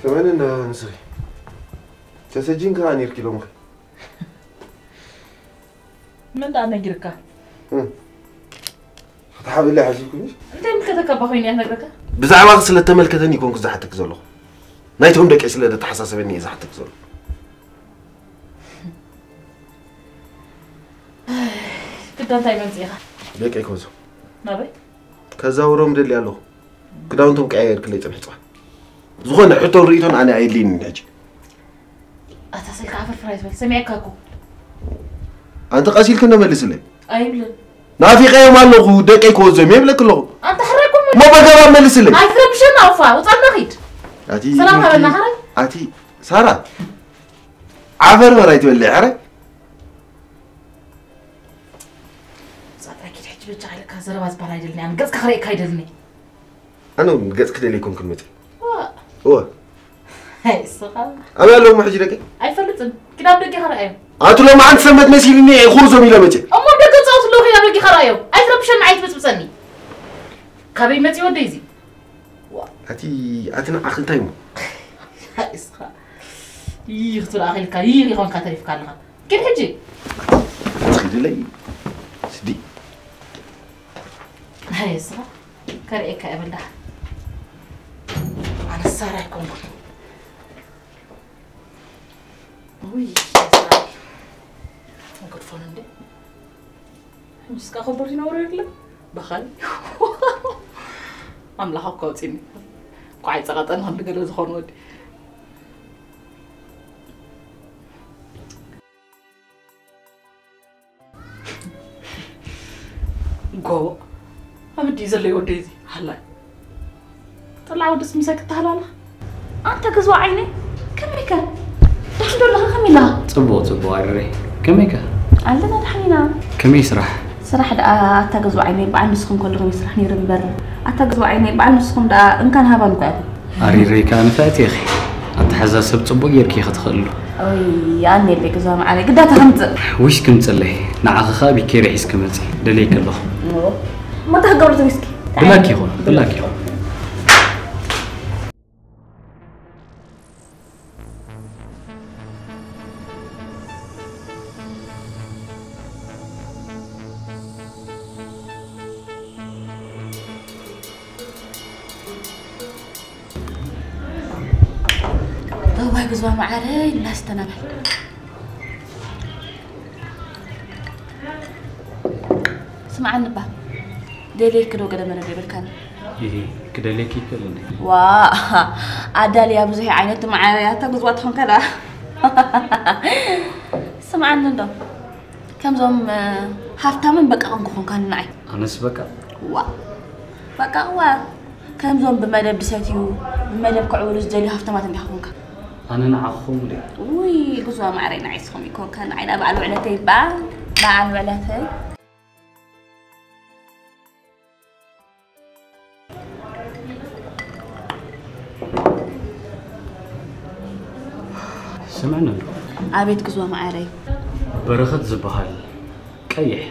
ሰመንን ንስኺ ተሰጂን ከዓ ነርኪ ሎምኸ ምን ዳ ነጊርካ ክትሓብለ ሓሲብኩ ምሽ እንታይ ምልከተካ ባኾይኒ እያ ነግረካ ብዛዕባ ስለ ተመልከተኒ ይኮንኩ ዝሓተክ ዘለኹ ናይቶም ደቂ ስለ ተሓሳሰበኒ እየ ዝሓተክ ዘለኹ ግዳ እንታይ መምፅኢኻ ደቂ ኮዞ ናበይ ከዛውሮም ደሊ ኣለኹ ክዳውንቶም ቀያየርክለይ ፅንሕ ፅዋ ዝኾነ ሕቶን ርእቶን ኣነ ኣየድልይኒ ሕጂ ኣታ ስልካ ኣፈርፍር ኣይትበል ሰሚዐካ እኮ ኣንቲ ቀሲልክ እንደመልስለይ ኣይብልን ናፊቀዮም ኣለኹ ደቀይ ክወዞም የብለክ ኣለኹ ኣንተ ሕራይ እኮ እሞ በገባ መልስለይ ኣይትረብሸና ኣውፋ ውፃና ኺድ ኣቲ ሰላም ሃበና ሕራይ ኣቲ ሳራ ዓፈር በራይ ትበልዕ ሕራይ ፃጥራ ኪድ ሕጂ በጃ ኢልካ ዘረባ ዝበሃል ኣይደልኒ ኣነ ገፅካ ክርእየካ ኣይደልኒ ኣነ እውን ገጽ ክደልይ ኮንኩን መጽእ እወ ስኻ ኣበይ ኣለኹም ሕጂ ደቂ ኣይፈልጥን ኪዳብ ደጊ ከረኣዮም ኣቱ ሎማዓንቲ ሰንበት መሲልኒ ኩርዞም ኢለ መጽእ እሞ ደገ ፃወት ኣለዉ ኪዳብ ደጊ ከረኣዮም ኣይትረብሸኒ ኣይትበፅብፀኒ ካበይ መፅእ ወደይ እዚ ኣቲ ኣቲ ንዓኺ እንታይ እሞ ስኻ ይህ ክትብል ኣኺልካ ይህ ይኾንካ ተሪፍካ ኣለኻ ኪድ ሕጂ ትኽድለይ ስዲ ሃይ ስኻ ከርእየካ እየ በልዳሕ ኣነ ሳራ ኣይኮንኩን ውይ ሳራ እንክትፎን እንደ ምስካ ከቦር ይነብሩ የለ በኻል ኣምላኽ እኮ ኣውፂኒ ኳዓይ ፀቐጠን ክንዲ ገለ ዝኾኑ ወዲ ጎቦ ኣበዲ ዘለይ ወደይ እዚ ሃላይ ጠላዕ ወደስ ምሳይ ክትሃላላ ኣንተ ግዝዋ ዓይነይ ከመይከ ደሓን ዶ ኣለኻ ከመይ ኣለኻ ጽቡቕ ጽቡቕ ኣድረይ ከመይከ ኣለና ደሓን ኢና ከመይ ስራሕ ስራሕ ደኣ ኣታ ግዝዋ ዓይነይ በዓል ንስኹም ከለኹም ስራሕ ነይሩ እምበር ኣታ ግዝዋ ዓይነይ በዓል ንስኹም ደኣ እንካን ሃባን እኮ ኢኹም ኣሪረይ ከኣ ንፍዕቲ ኢኺ ኣተሓዛ ሰብ ጽቡቕ ጌርኪ ኢኺ ትኽእሉ ኦይ ኣነ የለይ ግዝዋ መዓረይ ግዳ ተኸምጽእ ዊስኪ ምጽለይ ንዓኺ ከኣ ቢኬሪ ሒዝኪ መጺ ደልየኪ ኣለኹ እሞ እንታይ ክገብሩ ትዊስኪ ብላክ ይኹን ብላክ ይኹን እዋይ ግዝዋ መዓረይ እናስተናበል ስምዓኒ እባ ደልየኪ ዶ ገለ መለ ዶ ይብልካኒ ይሄ ክደልየኪ ይክእል እንዴ ዋ ኣዳልያ ብዙሕ ዓይነት መዓረይ ኣታ ግዝዋ ትኾንካ ደኣ ስምዓኒ እንዶ ከምዞም ሃፍታምን በቃቕን ክኾንካኒ ንዓይ ኣነስ በቃ ዋ በቃ ዋ ከምዞም ብመደብ ድሰትዩ ብመደብ ክዕብሉ ዝደልዩ ሃፍታማት እንዲኻ ኮንካ ኣነ ንዓኹም ድየ ውይ ግዙዋ ማዕረይ ንዓይ ስኹም ይኮንካ ንዓይ ዳ በዓል ውዕለተይ በዓል በዓል ውዕለተይ ስምዕኒ እንዶ ኣቤት ግዙዋ ማዕረይ በረኸት ዝበሃል ቀይሕ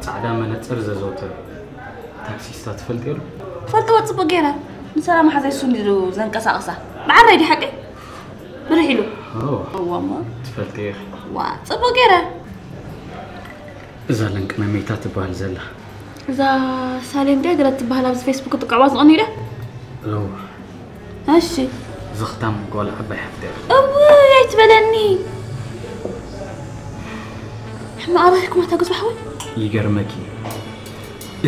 ጻዕዳ መነጽር ዘዘውትር ታክሲስታ ትፈልጥዮ ዶ? ፈልጥዎ ጽቡቕ ገይረ ንሰላም ሓዘይ እሱ እንዲሉ ዘንቀሳቕሳ መዓረይ ድዩ ሓቀይ? ብርሕ ኢሉ ኦ እዎ እሞ ትፈልጥዮ ኢኺ ዋ ጽቡቕ ገይረ እዛ ለንቅነ መይታ ትበሃል ዘላ እዛ ሳሌም ድያ ገለ ትበሃል ኣብዚ ፌስቡክ ትቃዕዋ ዝቐንዩ ድያ? እዎ እሺ ዝኽታም ጓል ዓባይ ሓፍቲ እያ እውይ ኣይትበለኒ ሕማቕ ኣባሂኩም ኣታ ግዝባ ሓወይ ይገርመኪ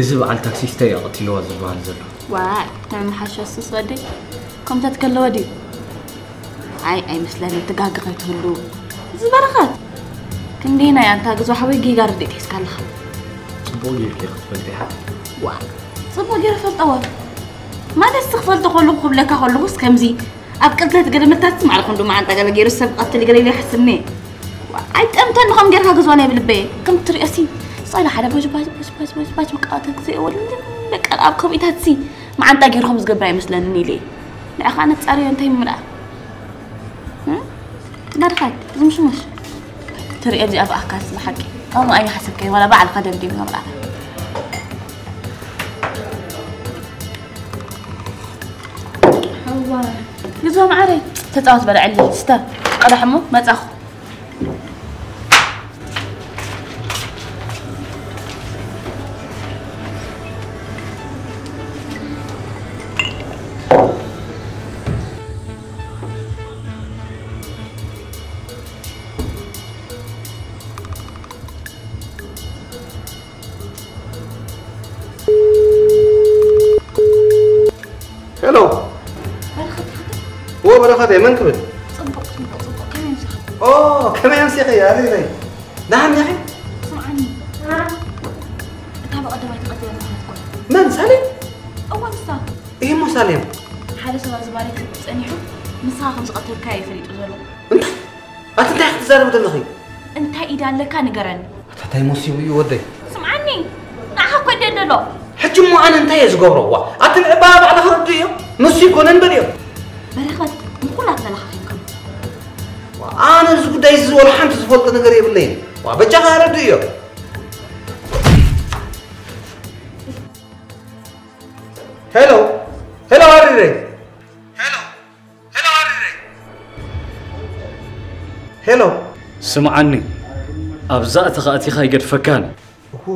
እዚ በዓል ታክሲስተ እያ ቀቲልዋ ዝበሃል ዘሎ ዋይ ናይ መሓሸ ሱስ ወደይ ከምታት ከለወ ድዩ ኣይ ኣይመስለኒ ትጋጊ ከይትህሉ ዝበረኸት ክንደይ ናይ ኣንታ ግዝባ ሓወይ ጌጋ ርድኢት ሒዝካ ኣለኻ ጽቡቕ ጌርኪ ክትፈልጢ ሓ ዋ ጽቡቕ ገይረ ፈልጠዎ ማለት ክፈልጦ ከለኹ ክብለካ ከለኹስ ከምዚ ኣብ ቅትለት ገለ መታትስ ማዕረ ክንዱ መዓንጣ ገለ ገይሩ ሰብ ቀትል ገለ ኢለ ይሓስብኒ ኣይጠምተኒ ከም ጌርካ ግዝዋ ናይ ብልበየ ከም ትሪኦ ሲ ሳይላ ሓደ ባጅ ባጅ ባጅ ባጅ ባጅ ባጅ መቃወተት ክዘይ ወልም በቃ ኣብ ከምኢታት ሲ መዓንጣ ገይርኩም ዝገብር ኣይመስለንን ኢለ ንዕኻ ነጻርዮ እንታይ ምልኣ ናድኻት ዝምሽሙሽ ትርእየ እዚኣ ብኣካል ስለ ሓቂ። ከምኡ ኣይሓሰብከይ፣ ዋላ ባዕልኻ ደምዲምካ ብኣኻ። እዋ፣ ግዞ ማዓረይ። ተጻወት በለ ዕሊ፣ ስተ፣ ቀዳሕ እሞ መጻኹ። ሄሎ። በረኸት ሓቂ? እዎ፣ በረኸት እየ። መን ክብል? ጽቡቕ፣ ጽቡቕ፣ ጽቡቕ። ከመይ ኣምሲኻ? ኦ፣ ከመይ ኣምሲኺ? ኣሪረይ። ደሓን ዲኺ? ስምዓኒ። እታ ብቐደማይ ተቐቲላ ዝነበረት ጓል። መን? ሳሌም? እዋ፣ ንሳ። እሂ እሞ ሳሌም? ሓደ ሰብ ኣብዚ ባለይ ክጽብጽ ጸኒሑ፣ ንስኻ ከም ዝቐተልካዮ እዩ ፈሊጡ ዘሎ። እንታይ? ኣቲ እንታይ ክትዛረቢ ዘለኺ? እንታይ ኢዳ ኣለካ ንገረኒ። ኣታ እንታይ መሲቡ እዩ ወደይ? ስምዓኒ፣ ንዓኻ እኮ ይደሊ ኣሎ። ሕጂ እሞ ኣነ እንታይ እየ ዝገብሮ? ዋ፣ ኣቲ ንዕባ ባዕልኻ ረድእዮ። ንሱ ይኮነን በልዮ። በረኸት፣ ንኹላ ትበላኻ ኺንከም። ዋ፣ ኣነ ኣብዚ ጉዳይ እዚ ወላ ሓንቲ ዝፈልጦ ነገር የብለይን። ዋ፣ በጃኻ ረድእዮ። ሄሎ፣ ሄሎ፣ ኣሪረይ። ሄሎ፣ ሄሎ፣ ኣሪረይ። ሄሎ። ስምዓኒ፣ ኣብዛ እተኻ ኣቲኻ ኣይገድፈካን። እዎ፣